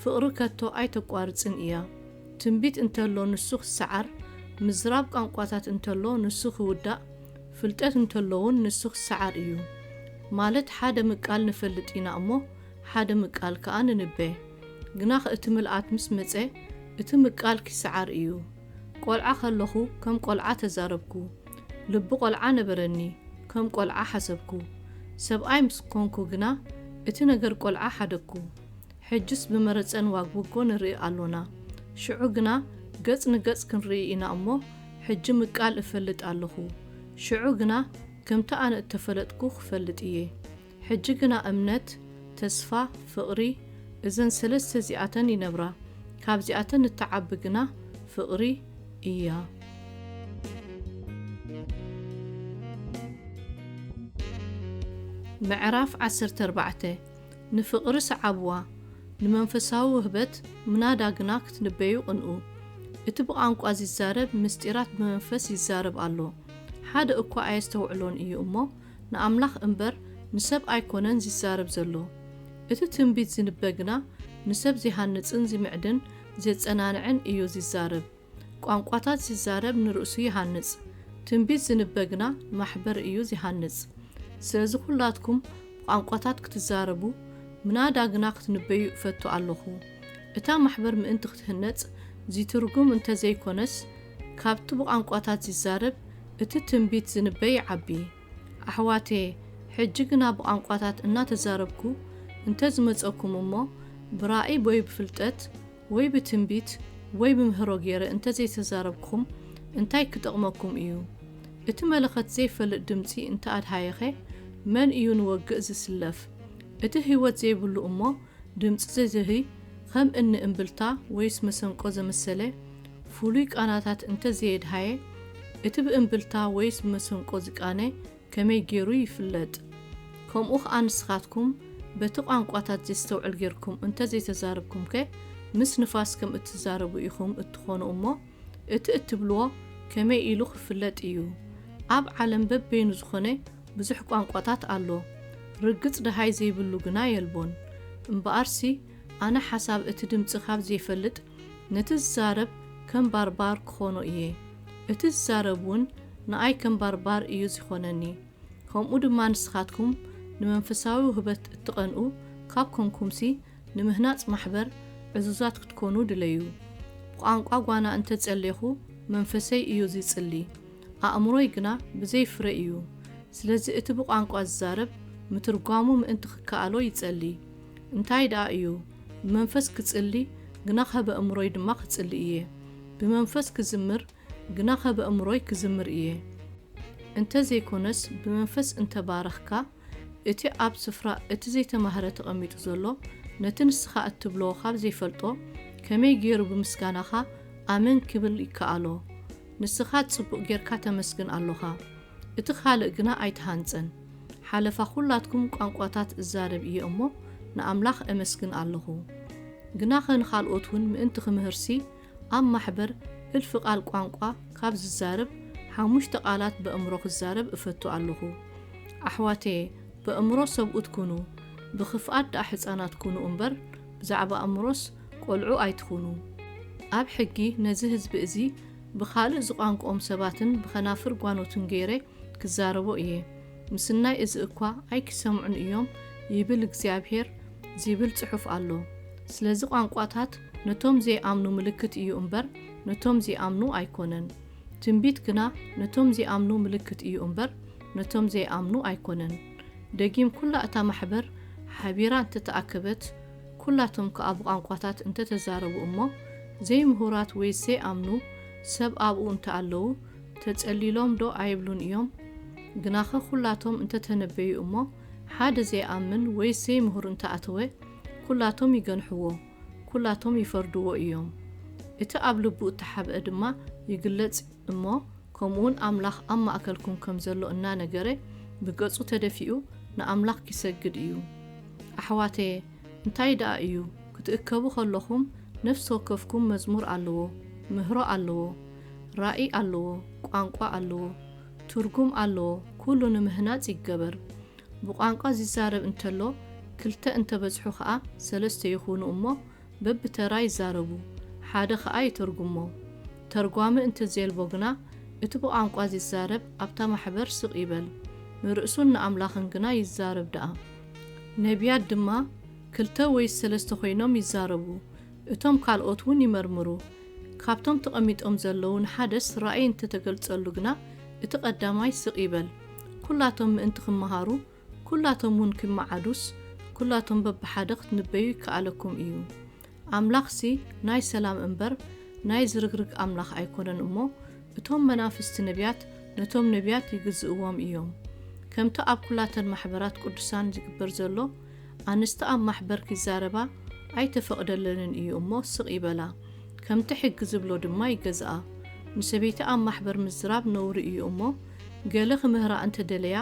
ፍቕሪ ከቶ ኣይተቋርጽን እያ። ትንቢት እንተሎ ንሱ ክሰዓር፣ ምዝራብ ቋንቋታት እንተሎ ንሱ ክውዳእ፣ ፍልጠት እንተሎ እውን ንሱ ክሰዓር እዩ። ማለት ሓደ ምቃል ንፈልጥ ኢና እሞ፣ ሓደ ምቃል ከኣ ንንበ። ግናኸ እቲ ምልኣት ምስ መጸ፣ እቲ ምቃል ኪሰዓር እዩ። ቆልዓ ከለኹ ከም ቆልዓ ተዛረብኩ። ልቢ ቆልዓ ነበረኒ፣ ከም ቆልዓ ሓሰብኩ። ሰብኣይ ምስ ኮንኩ ግና፣ እቲ ነገር ቆልዓ ሓደግኩ። ሕጅስ ብመረጸን ዋግብጎ ንርኢ ኣሎና። ሽዑ ግና ገጽ ንገጽ ክንርኢ ኢና እሞ፣ ሕጂ ምቃል እፈልጥ ኣለኹ። ሽዑ ግና ከምቲ ኣነ እተፈለጥኩ ክፈልጥ እየ። ሕጂ ግና እምነት፣ ተስፋ፣ ፍቕሪ፣ እዘን ሰለስተ እዚኣተን ይነብራ። ካብዚኣተን እትዓቢ ግና ፍቕሪ እያ። ምዕራፍ ዓሰርተ ኣርባዕተ። ንፍቕሪ ሰዓብዋ፣ ንመንፈሳዊ ውህበት ምናዳ ግና ክትንበዩ ቅንኡ። እቲ ብቋንቋ ዚዛረብ ምስጢራት ብመንፈስ ይዛረብ ኣሎ፣ ሓደ እኳ ኣየስተውዕሎን እዩ እሞ፣ ንኣምላኽ እምበር ንሰብ ኣይኮነን ዚዛረብ ዘሎ። እቲ ትንቢት ዚንበ ግና ንሰብ ዚሃንጽን ዚምዕድን ዜጸናንዕን እዩ ዚዛረብ። ቋንቋታት ዚዛረብ ንርእሱ ይሃንጽ፣ ትንቢት ዚንበ ግና ንማሕበር እዩ ዚሃንጽ። ስለዚ ኹላትኩም ብቋንቋታት ክትዛረቡ፣ ምናዳ ግና ክትንበዩ እፈቱ ኣለኹ። እታ ማሕበር ምእንቲ ክትህነጽ፣ ዚትርጉም እንተ ዘይኮነስ፣ ካብቲ ብቋንቋታት ዚዛረብ፣ እቲ ትንቢት ዝንበ ይዓቢ። ኣሕዋተየ፣ ሕጂ ግና ብቋንቋታት እናተዛረብኩ እንተ ዝመጸኩም እሞ፣ ብራእይ ወይ ብፍልጠት ወይ ብትንቢት ወይ ብምህሮ ገይረ እንተ ዘይተዛረብኩም እንታይ ክጠቕመኩም እዩ? እቲ መለኸት ዘይፈልጥ ድምጺ እንተ ኣድሃየኸ መን እዩ ንወግእ ዝስለፍ? እቲ ህይወት ዘይብሉ እሞ ድምጺ ዘዝህይ ከም እኒ እምብልታ ወይስ መሰንቆ ዘመሰለ ፍሉይ ቃናታት እንተ ዘየድሃየ፣ እቲ ብእምብልታ ወይስ ብመሰንቆ ዝቃነ ከመይ ገይሩ ይፍለጥ? ከምኡ ኸኣ ንስኻትኩም በቲ ቋንቋታት ዜስተውዕል ጌርኩም እንተ ዘይተዛረብኩምከ፣ ምስ ንፋስ ከም እትዛረቡ ኢኹም እትኾኑ እሞ፣ እቲ እትብልዎ ከመይ ኢሉ ኽፍለጥ እዩ? ኣብ ዓለም በበይኑ ዝኾነ ብዙሕ ቋንቋታት ኣሎ። ርግጽ ደሃይ ዘይብሉ ግና የልቦን። እምበኣርሲ ኣነ ሓሳብ እቲ ድምጺ ኻብ ዘይፈልጥ ነቲ ዝዛረብ ከም ባርባር ክኾኖ እየ። እቲ ዝዛረብ እውን ንኣይ ከም ባርባር እዩ ዝኾነኒ። ከምኡ ድማ ንስኻትኩም ንመንፈሳዊ ውህበት እትቐንኡ ካብ ኮንኩምሲ፣ ንምህናጽ ማሕበር ዕዙዛት ክትኮኑ ድለዩ። ብቋንቋ ጓና እንተ ጸሌኹ መንፈሰይ እዩ ዚጽሊ፣ ኣእምሮይ ግና ብዘይ ፍረ እዩ። ስለዚ እቲ ብቋንቋ ዝዛረብ ምትርጓሙ ምእንቲ ክከኣሎ ይጸሊ። እንታይ ደኣ እዩ? ብመንፈስ ክጽሊ ግናኸ በእምሮይ ድማ ክጽሊ እየ። ብመንፈስ ክዝምር ግናኸ በእምሮይ ክዝምር እየ። እንተ ዘይኮነስ ብመንፈስ እንተ ባረኽካ፣ እቲ ኣብ ስፍራ እቲ ዘይተማህረ ተቐሚጡ ዘሎ ነቲ ንስኻ እትብሎ ካብ ዘይፈልጦ ከመይ ገይሩ ብምስጋናኻ ኣመን ክብል ይከኣሎ? ንስኻ ጽቡቕ ጌርካ ተመስግን ኣሎኻ፣ እቲ ካልእ ግና ኣይተሃንጸን። ሓለፋ ኩላትኩም ቋንቋታት እዛረብ እየ እሞ ንኣምላኽ እመስግን ኣለኹ። ግናኸ ንኻልኦት እውን ምእንቲ ክምህርሲ ኣብ ማሕበር እልፊ ቃል ቋንቋ ካብ ዝዛረብ ሓሙሽተ ቃላት በእምሮ ክዛረብ እፈቱ ኣለኹ። ኣሕዋተየ፣ በእምሮ ሰብኡት ኩኑ፣ ብኽፍኣት ደኣ ሕፃናት ኩኑ እምበር ብዛዕባ ኣእምሮስ ቆልዑ ኣይትኹኑ። ኣብ ሕጊ ነዚ ህዝቢ እዚ ብኻልእ ዝቋንቋኦም ሰባትን ብኸናፍር ጓኖትን ገይረ ክዛረቦ እየ። ምስናይ እዚ እኳ ኣይኪሰምዑን እዮም ይብል እግዚኣብሄር ዚብል ጽሑፍ ኣሎ። ስለዚ ቋንቋታት ነቶም ዘይኣምኑ ምልክት እዩ እምበር ነቶም ዚኣምኑ ኣይኮነን። ትንቢት ግና ነቶም ዚኣምኑ ምልክት እዩ እምበር ነቶም ዘይኣምኑ ኣይኮነን። ደጊም ኩላ እታ ማሕበር ሓቢራ እንተ ተኣከበት፣ ኩላቶም ከኣ ብቋንቋታት እንተ ተዛረቡ እሞ፣ ዘይምሁራት ወይስ ዘይኣምኑ ሰብ ኣብኡ እንተ ኣለዉ፣ ተጸሊሎም ዶ ኣይብሉን እዮም? ግናኸ ኩላቶም እንተ ተነበዩ እሞ፣ ሓደ ዘይኣምን ወይስ ዘይምሁር እንተ ኣተወ፣ ኩላቶም ይገንሕዎ፣ ኩላቶም ይፈርድዎ እዮም። እቲ ኣብ ልቡ እተሓብአ ድማ ይግለጽ እሞ፣ ከምኡውን ኣምላኽ ኣብ ማእከልኩም ከም ዘሎ እናነገረ፣ ብገጹ ተደፊኡ ንኣምላኽ ኪሰግድ እዩ። ኣሕዋተየ፣ እንታይ ደኣ እዩ? ክትእከቡ ኸለኹም፣ ነፍሲ ወከፍኩም መዝሙር ኣለዎ፣ ምህሮ ኣለዎ፣ ራእይ ኣለዎ፣ ቋንቋ ኣለዎ፣ ትርጉም ኣለዎ፣ ኩሉ ንምህናጽ ይገበር። ብቋንቋ ዚዛረብ እንተሎ፣ ክልተ እንተ በዝሑ ኸኣ ሰለስተ ይኹኑ እሞ፣ በብተራ ይዛረቡ፣ ሓደ ኸኣ ይተርጉሞ። ተርጓሚ እንተ ዘየልቦ ግና፣ እቲ ብቋንቋ ዚዛረብ ኣብታ ማሕበር ስቕ ይበል፣ ንርእሱን ንኣምላኽን ግና ይዛረብ ደኣ። ነብያት ድማ ክልተ ወይ ሰለስተ ኾይኖም ይዛረቡ፣ እቶም ካልኦት እውን ይመርምሩ። ካብቶም ተቐሚጦም ዘለዉ ንሓደስ ራእይ እንተ ተገልጸሉ ግና፣ እቲ ቀዳማይ ስቕ ይበል። ኩላቶም ምእንቲ ኺመሃሩ፣ ኩላቶም እውን ኪመዓዱስ፣ ኩላቶም በብሓደ ክትንበዩ ይከኣለኩም እዩ። ኣምላኽሲ ናይ ሰላም እምበር፣ ናይ ዝርግርግ ኣምላኽ ኣይኮነን እሞ፣ እቶም መናፍስቲ ነብያት ነቶም ነብያት ይግዝእዎም እዮም። ከምቲ ኣብ ኩላተን ማሕበራት ቅዱሳን ዚግበር ዘሎ፣ ኣንስቲ ኣብ ማሕበር ኪዛረባ ኣይተፈቕደለንን እዩ እሞ፣ ስቕ ይበላ። ከምቲ ሕጊ ዚብሎ ድማ ይገዝኣ። ንሰበይቲ ኣብ ማሕበር ምዝራብ ነውሪ እዩ እሞ፣ ገለ ኺምህራ እንተ ደለያ፣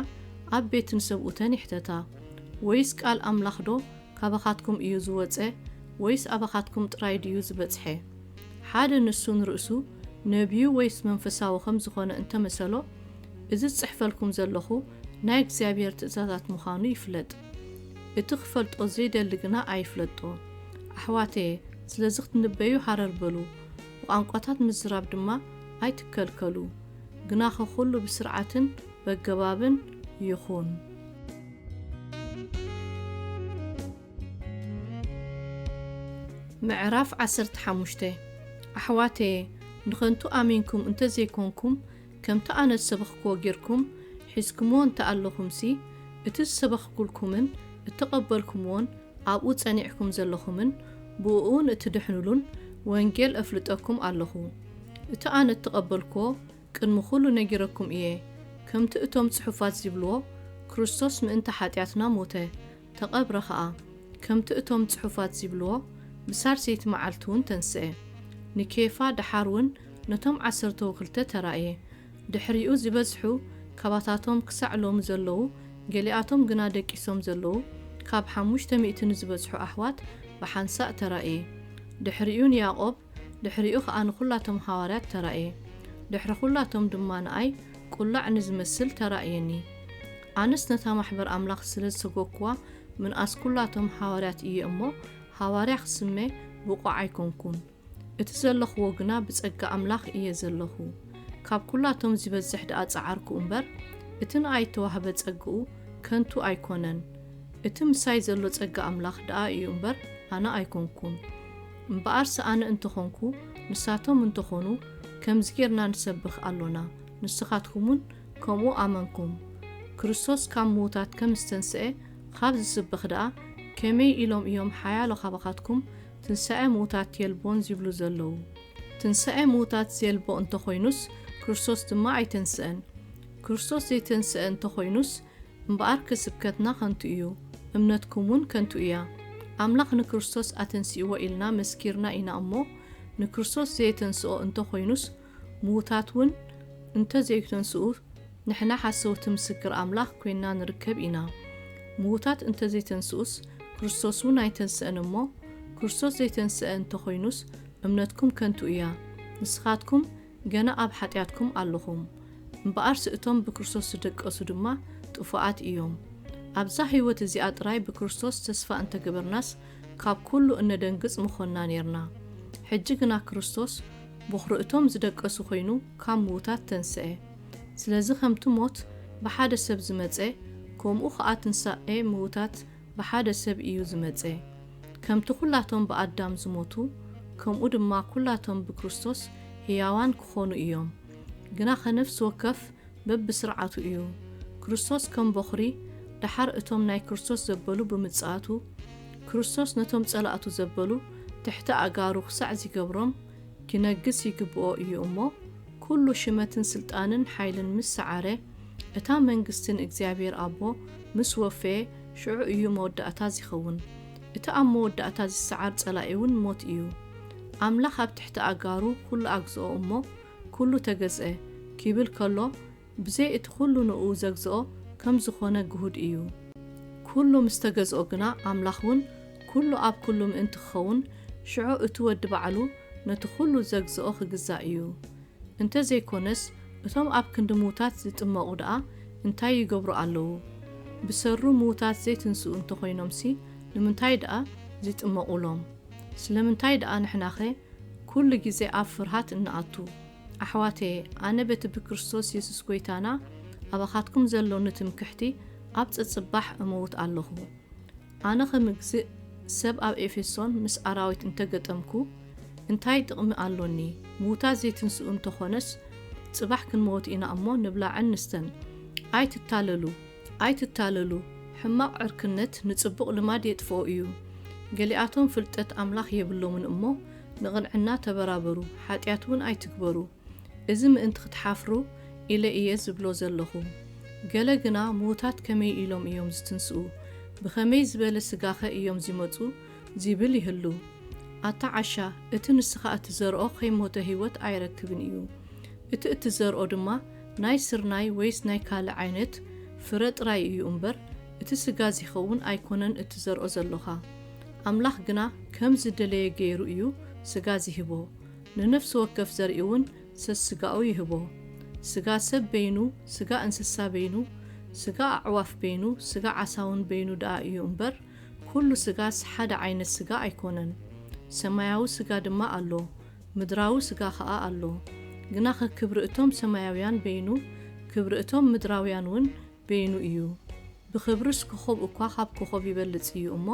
ኣብ ቤትን ሰብኡተን ይሕተታ። ወይስ ቃል ኣምላኽዶ ካባኻትኩም እዩ ዝወጸ፣ ወይስ ኣባኻትኩም ጥራይ ድዩ ዝበጽሐ? ሓደ ንሱ ንርእሱ ነብዩ ወይስ መንፈሳዊ ኸም ዝኾነ እንተ መሰሎ፣ እዚ ዝጽሕፈልኩም ዘለኹ ናይ እግዚኣብሔር ትእዛዛት ምዃኑ ይፍለጥ። እቲ ኽፈልጦ ዘይደሊ ግና ኣይፍለጦ። ኣሕዋተየ፣ ስለዚ ክትንበዩ ሃረር በሉ፣ ብቋንቋታት ምዝራብ ድማ ኣይትከልከሉ። ግናኸ ኹሉ ብስርዓትን በገባብን ይኹን። ምዕራፍ ዓሰርተ ሓሙሽተ። ኣሕዋተየ፣ ንኸንቱ ኣሚንኩም እንተ ዘይኮንኩም፣ ከምቲ ኣነ ዝሰበኽክዎ ጌርኩም ሒዝኩምዎ እንተ ኣለኹምሲ፣ እቲ ዝሰበኽኩልኩምን እተቐበልኩምዎን ኣብኡ ጸኒዕኩም ዘለኹምን ብእኡውን እትድሕኑሉን ወንጌል እፍልጠኩም ኣለኹ። እቲ ኣነ እተቐበልክዎ ቅድሚ ኹሉ ነጊረኩም እየ። ከምቲ እቶም ጽሑፋት ዚብልዎ፣ ክርስቶስ ምእንቲ ሓጢኣትና ሞተ፣ ተቐብረ ኸኣ። ከምቲ እቶም ጽሑፋት ዚብልዎ፣ ብሳልሰይቲ መዓልቲ እውን ተንስአ። ንኬፋ፣ ደሓር እውን ነቶም ዓሰርተው ክልተ ተራእየ። ድሕሪኡ ዝበዝሑ ካባታቶም ክሳዕ ሎሚ ዘለዉ፣ ገሊኣቶም ግና ደቂሶም ዘለዉ፣ ካብ ሓሙሽተ ሚእቲ ንዝበዝሑ ኣሕዋት ብሓንሳእ ተራእየ። ድሕሪኡ ንያዕቆብ፣ ድሕሪኡ ኸኣ ንኹላቶም ሃዋርያት ተራእየ። ድሕሪ ኹላቶም ድማ ንኣይ ቁላዕ ንዝመስል ተራእየኒ። ኣነስ ነታ ማሕበር ኣምላኽ ስለ ዝሰጎግኩዋ፣ ምንኣስ ኩላቶም ሃዋርያት እየ እሞ፣ ሃዋርያ ክስመ ብቑዕ ኣይኮንኩን። እቲ ዘለኽዎ ግና ብጸጋ ኣምላኽ እየ ዘለኹ። ካብ ኩላቶም ዚበዝሕ ደኣ ጸዓርኩ እምበር፣ እቲ ንኣይ እተዋህበ ጸግኡ ከንቱ ኣይኮነን። እቲ ምሳይ ዘሎ ጸጋ ኣምላኽ ደኣ እዩ እምበር፣ ኣነ ኣይኮንኩን። እምበኣርሲ ኣነ እንተ ኾንኩ፣ ንሳቶም እንተ ኾኑ፣ ከምዚ ጌርና ንሰብኽ ኣሎና፣ ንስኻትኩምውን ከምኡ ኣመንኩም። ክርስቶስ ካብ ምዉታት ከም ዝተንስአ ኻብ ዝስበኽ ደኣ፣ ከመይ ኢሎም እዮም ሓያሎ ኻባኻትኩም ትንሳኤ ምዉታት የልቦን ዚብሉ ዘለዉ? ትንሳኤ ምዉታት ዜልቦ እንተ ኾይኑስ፣ ክርስቶስ ድማ ኣይተንስአን። ክርስቶስ ዘይተንስአ እንተ ኾይኑስ፣ እምበኣርከ ስብከትና ኸንቱ እዩ፣ እምነትኩም እውን ከንቱ እያ። ኣምላኽ ንክርስቶስ ኣተንሲእዎ ኢልና መስኪርና ኢና እሞ፣ ንክርስቶስ ዘየተንስኦ እንተ ኾይኑስ፣ ምዉታት እውን እንተ ዘይተንስኡ፣ ንሕና ሓሰውቲ ምስክር ኣምላኽ ኮይንና ንርከብ ኢና። ምዉታት እንተ ዘይተንስኡስ፣ ክርስቶስ እውን ኣይተንስአን እሞ፣ ክርስቶስ ዘይተንስአ እንተ ኾይኑስ፣ እምነትኩም ከንቱ እያ። ንስኻትኩም ገና ኣብ ሓጢኣትኩም ኣለኹም። እምበኣርሲ እቶም ብክርስቶስ ዝደቀሱ ድማ ጥፉኣት እዮም። ኣብዛ ህይወት እዚኣ ጥራይ ብክርስቶስ ተስፋ እንተ ገበርናስ፣ ካብ ኩሉ እነደንግጽ ምኾንና ኔርና። ሕጂ ግና ክርስቶስ ቦኽሪ እቶም ዝደቀሱ ኮይኑ ካብ ምዉታት ተንስአ። ስለዚ ከምቲ ሞት ብሓደ ሰብ ዝመጸ፣ ከምኡ ኸኣ ትንሳኤ ምዉታት ብሓደ ሰብ እዩ ዝመጸ። ከምቲ ኩላቶም ብኣዳም ዝሞቱ፣ ከምኡ ድማ ኩላቶም ብክርስቶስ ህያዋን ክኾኑ እዮም። ግናኸ ነፍሲ ወከፍ በብስርዓቱ እዩ። ክርስቶስ ከም ቦኽሪ፣ ደሓር እቶም ናይ ክርስቶስ ዘበሉ ብምጽኣቱ፣ ክርስቶስ ነቶም ጸላእቱ ዘበሉ ትሕቲ ኣእጋሩ ክሳዕ ዚገብሮም፣ ኪነግስ ይግብኦ እዩ እሞ፣ ኩሉ ሽመትን ስልጣንን ሓይልን ምስ ሰዓረ፣ እታ መንግስቲ ንእግዚኣብሔር ኣቦ ምስ ወፈየ፣ ሽዑ እዩ መወዳእታ ዚኸውን። እቲ ኣብ መወዳእታ ዚሰዓር ጸላኢ እውን ሞት እዩ። ኣምላኽ ኣብ ትሕቲ ኣእጋሩ ኩሉ ኣግዝኦ እሞ፣ ኩሉ ተገዝአ ኪብል ከሎ፣ ብዘይ እቲ ኩሉ ንእኡ ዘግዝኦ ከም ዝኾነ ግሁድ እዩ። ኩሉ ምስ ተገዝኦ ግና፣ ኣምላኽ እውን ኩሉ ኣብ ኩሉ ምእንቲ ክኸውን፣ ሽዑ እቲ ወዲ ባዕሉ ነቲ ኩሉ ዘግዝኦ ክግዛእ እዩ። እንተ ዘይኮነስ፣ እቶም ኣብ ክንዲ ምዉታት ዝጥመቑ ደኣ እንታይ ይገብሩ ኣለዉ? ብሰሩ ምዉታት ዘይትንስኡ እንተ ኾይኖምሲ፣ ንምንታይ ደኣ ዚጥመቑሎም? ስለምንታይ ደኣ ንሕናኸ ኩሉ ግዜ ኣብ ፍርሃት እንኣቱ? ኣሕዋተየ፣ ኣነ በቲ ብክርስቶስ የሱስ ጐይታና ኣባኻትኩም ዘሎኒ ትምክሕቲ ኣብ ጸጽባሕ እመውት ኣለኹ። ኣነ ኸም ግዝእ ሰብ ኣብ ኤፌሶን ምስ ኣራዊት እንተ ገጠምኩ፣ እንታይ ጥቕሚ ኣሎኒ? ምዉታት ዘይትንስኡ እንተ ኾነስ፣ ጽባሕ ክንመውት ኢና እሞ፣ ንብላዕን ንስተን። ኣይትታለሉ፣ ኣይትታለሉ፣ ሕማቕ ዕርክነት ንጽቡቕ ልማድ የጥፍኦ እዩ። ገሊኣቶም ፍልጠት ኣምላኽ የብሎምን እሞ፣ ንቕንዕና ተበራበሩ፣ ሓጢኣት እውን ኣይትግበሩ። እዚ ምእንቲ ክትሓፍሩ ኢለ እየ ዝብሎ ዘለኹ። ገለ ግና፣ ምዉታት ከመይ ኢሎም እዮም ዝትንስኡ? ብኸመይ ዝበለ ስጋኸ እዮም ዚመጹ? ዚብል ይህሉ። ኣታ ዓሻ፣ እቲ ንስኻ እትዘርኦ ኸይሞተ ህይወት ኣይረክብን እዩ። እቲ እትዘርኦ ድማ ናይ ስርናይ ወይስ ናይ ካልእ ዓይነት ፍረ ጥራይ እዩ እምበር፣ እቲ ስጋ ዚኸውን ኣይኮነን እትዘርኦ ዘሎኻ። ኣምላኽ ግና ከም ዝደለየ ገይሩ እዩ ስጋ ዚህቦ። ንነፍሲ ወከፍ ዘርኢ እውን ሰስጋኡ ይህቦ። ስጋ ሰብ በይኑ፣ ስጋ እንስሳ በይኑ፣ ስጋ ኣዕዋፍ በይኑ፣ ስጋ ዓሳ እውን በይኑ ደኣ እዩ እምበር፣ ኩሉ ስጋስ ሓደ ዓይነት ስጋ ኣይኮነን። ሰማያዊ ስጋ ድማ ኣሎ፣ ምድራዊ ስጋ ኸኣ ኣሎ። ግናኸ ክብሪ እቶም ሰማያውያን በይኑ፣ ክብሪ እቶም ምድራውያን እውን በይኑ እዩ። ብኽብርስ ኮኾብ እኳ ኻብ ኮኾብ ይበልጽ እዩ እሞ፣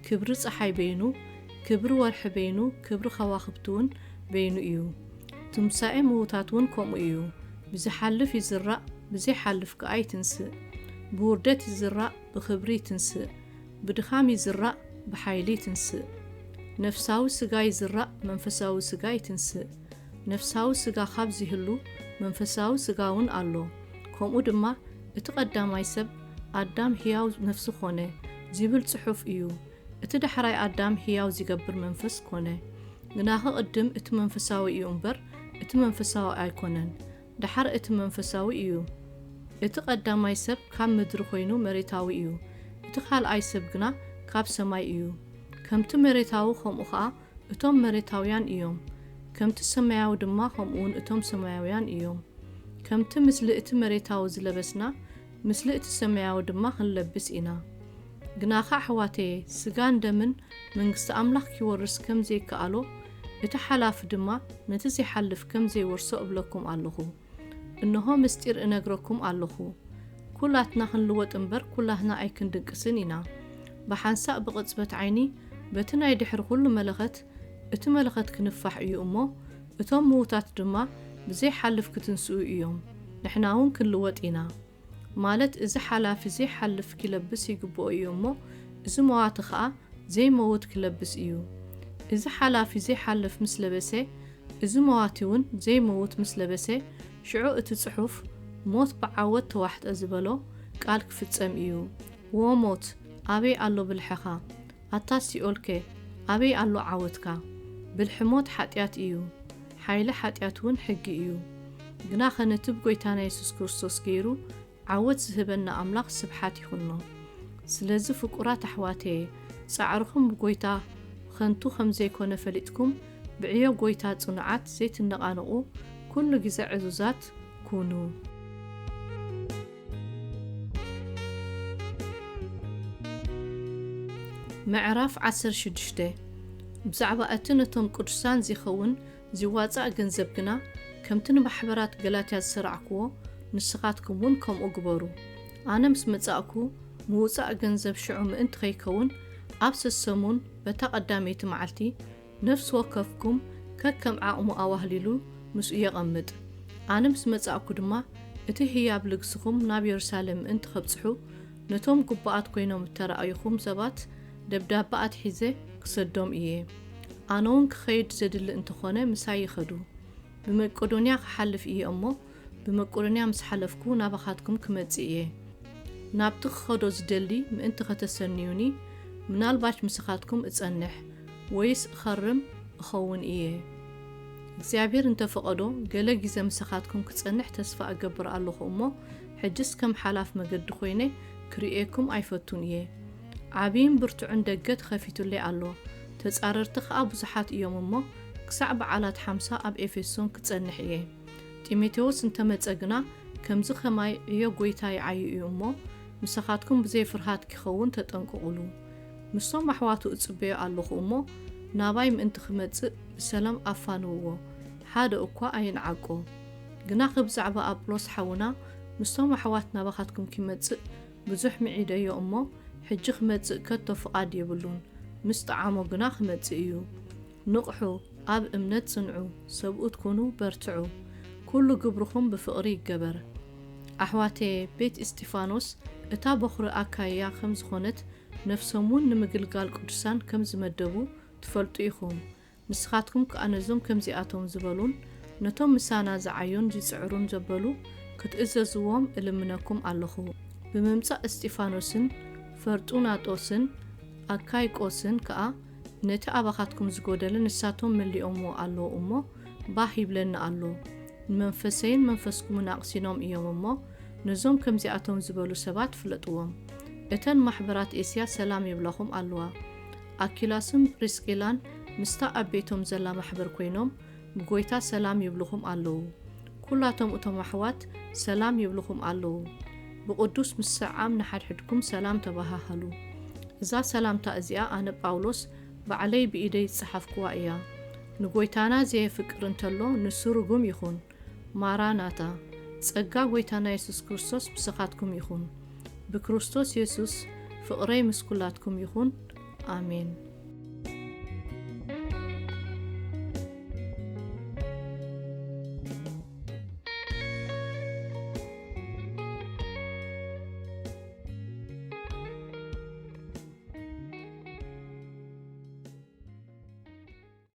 ክብሪ ጸሓይ በይኑ፣ ክብሪ ወርሒ በይኑ፣ ክብሪ ኸዋኽብቲ እውን በይኑ እዩ። ትንሳኤ ምዉታት እውን ከምኡ እዩ። ብዝሓልፍ ይዝራእ፣ ብዘይሓልፍ ከኣ ይትንስእ። ብውርደት ይዝራእ፣ ብኽብሪ ይትንስእ። ብድኻም ይዝራእ፣ ብሓይሊ ይትንስእ። ነፍሳዊ ስጋ ይዝራእ፣ መንፈሳዊ ስጋ ይትንስእ። ነፍሳዊ ስጋ ካብ ዝህሉ፣ መንፈሳዊ ስጋ እውን ኣሎ። ከምኡ ድማ፣ እቲ ቀዳማይ ሰብ ኣዳም ህያው ነፍሲ ኮነ፣ ዝብል ጽሑፍ እዩ። እቲ ዳሕራይ ኣዳም ህያው ዚገብር መንፈስ ኮነ። ግናኸ ቅድም እቲ መንፈሳዊ እዩ እምበር፣ እቲ መንፈሳዊ ኣይኮነን። ደሓር እቲ መንፈሳዊ እዩ። እቲ ቀዳማይ ሰብ ካብ ምድሪ ኮይኑ መሬታዊ እዩ። እቲ ካልኣይ ሰብ ግና ካብ ሰማይ እዩ። ከምቲ መሬታዊ ከምኡ ኸኣ እቶም መሬታውያን እዮም። ከምቲ ሰማያዊ ድማ ከምኡውን እቶም ሰማያውያን እዮም። ከምቲ ምስሊ እቲ መሬታዊ ዝለበስና፣ ምስሊ እቲ ሰማያዊ ድማ ክንለብስ ኢና። ግናኸ ኣሕዋተየ፣ ስጋን ደምን መንግስቲ ኣምላኽ ኪወርስ ከም ዘይከኣሎ፣ እቲ ሓላፊ ድማ ነቲ ዘይሓልፍ ከም ዘይወርሶ እብለኩም ኣለኹ። እንሆ ምስጢር እነግረኩም ኣለኹ፣ ኩላትና ክንልወጥ እምበር ኩላትና ኣይክንድቅስን ኢና። ብሓንሳእ ብቕጽበት ዓይኒ በቲ ናይ ድሕሪ ኩሉ መለኸት፣ እቲ መለኸት ክንፋሕ እዩ እሞ፣ እቶም ምዉታት ድማ ብዘይሓልፍ ክትንስኡ እዮም። ንሕና እውን ክንልወጥ ኢና። ማለት እዚ ሓላፊ ዘይሓልፍ ኪለብስ ይግብኦ እዩ እሞ፣ እዚ መዋቲ ኸኣ ዘይመውት ኪለብስ እዩ። እዚ ሓላፊ ዘይሓልፍ ምስ ለበሰ፣ እዚ መዋቲ እውን ዘይመውት ምስ ለበሰ፣ ሽዑ እቲ ጽሑፍ፣ ሞት ብዓወት ተዋሕጠ ዝበሎ ቃል ክፍጸም እዩ። ዎ ሞት፣ ኣበይ ኣሎ ብልሕኻ? ኣታ ሲኦልከ፣ ኣበይ ኣሎ ዓወትካ? ብልሒ ሞት ሓጢኣት እዩ፣ ሓይሊ ሓጢኣት እውን ሕጊ እዩ። ግናኸ ነቲ ብጐይታና የሱስ ክርስቶስ ገይሩ ዓወት ዝህበና ኣምላኽ ስብሓት ይኹኖ። ስለዚ ፍቁራት ኣሕዋተየ፣ ጻዕርኹም ብጐይታ ኸንቱ ኸም ዘይኮነ ፈሊጥኩም፣ ብዕዮ ጐይታ ጽኑዓት ዘይትነቓነቑ፣ ኩሉ ግዜ ዕዙዛት ኩኑ። ምዕራፍ ዓሰርተ ሽዱሽተ። ብዛዕባ እቲ ነቶም ቅዱሳን ዚኸውን ዚዋጻእ ገንዘብ ግና፣ ከምቲ ንማሕበራት ገላትያ ዝሰራዕክዎ፣ ንስኻትኩም እውን ከምኡ ግበሩ። ኣነ ምስ መጻእኩ፣ ምውጻእ ገንዘብ ሽዑ ምእንቲ ኸይከውን፣ ኣብ ሰሰሙን በታ ቀዳመይቲ መዓልቲ፣ ነፍሲ ወከፍኩም ከከም ዓቕሙ ኣዋህሊሉ ምስኡ የቐምጥ። ኣነ ምስ መጻእኩ ድማ፣ እቲ ህያብ ልግስኹም ናብ የሩሳሌም ምእንቲ ኸብጽሑ፣ ነቶም ግቡኣት ኰይኖም እተራእዩኹም ሰባት ደብዳበ ኣትሒዘ ክሰዶም እየ። ኣነ እውን ክኸይድ ዘድሊ እንተ ኾነ፣ ምሳይ ይኸዱ። ብመቄዶንያ ክሓልፍ እየ እሞ፣ ብመቄዶንያ ምስ ሓለፍኩ ናባኻትኩም ክመጽእ እየ። ናብቲ ክኸዶ ዝደሊ ምእንቲ ኸተሰንዩኒ፣ ምናልባች ምሳኻትኩም እጸንሕ፣ ወይስ እኸርም እኸውን እየ። እግዚኣብሔር እንተ ፈቐዶ፣ ገለ ግዜ ምሳኻትኩም ክጸንሕ ተስፋ እገብር ኣለኹ እሞ፣ ሕጅስ ከም ሓላፍ መገዲ ኾይነ ክርእየኩም ኣይፈቱን እየ። ዓብይን ብርቱዕን ደገ ተኸፊቱለይ ኣሎ፣ ተጻረርቲ ኸኣ ብዙሓት እዮም እሞ፣ ክሳዕ በዓላት ሓምሳ ኣብ ኤፌሶን ክጸንሕ እየ። ጢሞቴዎስ እንተ መጸ ግና፣ ከምዚ ኸማይ ዕዮ ጐይታ ይዓዩ እዩ እሞ፣ ምሳኻትኩም ብዘይ ፍርሃት ኪኸውን ተጠንቀቑሉ። ምስቶም ኣሕዋቱ እጽበዮ ኣለኹ እሞ፣ ናባይ ምእንቲ ኺመጽእ ብሰላም ኣፋንውዎ፣ ሓደ እኳ ኣይንዓቆ። ግናኸ ብዛዕባ ኣጵሎስ ሓውና፣ ምስቶም ኣሕዋት ናባኻትኩም ኪመጽእ ብዙሕ ምዒደዮ እሞ፣ ሕጂ ኺመጽእ ከቶ ፍቓድ የብሉን፣ ምስ ጠዓሞ ግና ኺመጽእ እዩ። ንቕሑ፣ ኣብ እምነት ጽንዑ፣ ሰብኡት ኩኑ፣ በርትዑ። ኩሉ ግብርኹም ብፍቕሪ ይገበር። ኣሕዋተየ፣ ቤት እስጢፋኖስ፣ እታ በኹሪ ኣካይያ ከም ዝኾነት፣ ነፍሶም እውን ንምግልጋል ቅዱሳን ከም ዝመደቡ ትፈልጡ ኢኹም። ንስኻትኩም ከኣ ነዞም ከምዚኣቶም ዝበሉን፣ ነቶም ምሳና ዝዓዩን ዝጽዕሩን ዘበሉ፣ ክትእዘዝዎም እልምነኩም ኣለኹ። ብምምጻእ እስጢፋኖስን ፈርጡናጦስን ኣካይቆስን ከኣ፣ ነቲ ኣባኻትኩም ዝጎደለ ንሳቶም መሊኦምዎ ኣለዉ እሞ፣ ባህ ይብለኒ ኣሎ። ንመንፈሰይን መንፈስኩምን ኣቕሲኖም እዮም እሞ፣ ነዞም ከምዚኣቶም ዝበሉ ሰባት ፍለጥዎም። እተን ማሕበራት ኤስያ ሰላም ይብላኹም ኣለዋ። ኣኪላስን ፕሪስቂላን ምስታ ኣብ ቤቶም ዘላ ማሕበር ኮይኖም፣ ብጎይታ ሰላም ይብሉኹም ኣለዉ። ኩላቶም እቶም ኣሕዋት ሰላም ይብሉኹም ኣለዉ። ብቕዱስ ምስዕዓም ንሓድሕድኩም ሰላም ተበሃሃሉ። እዛ ሰላምታ እዚኣ ኣነ ጳውሎስ ባዕለይ ብኢደይ ዝጸሓፍኩዋ እያ። ንጎይታና ዘየፍቅር እንተሎ ንሱ ርጉም ይኹን። ማራናታ፣ ጸጋ ጎይታና የሱስ ክርስቶስ ምሳኻትኩም ይኹን። ብክርስቶስ የሱስ ፍቕረይ ምስ ኩላትኩም ይኹን። ኣሜን።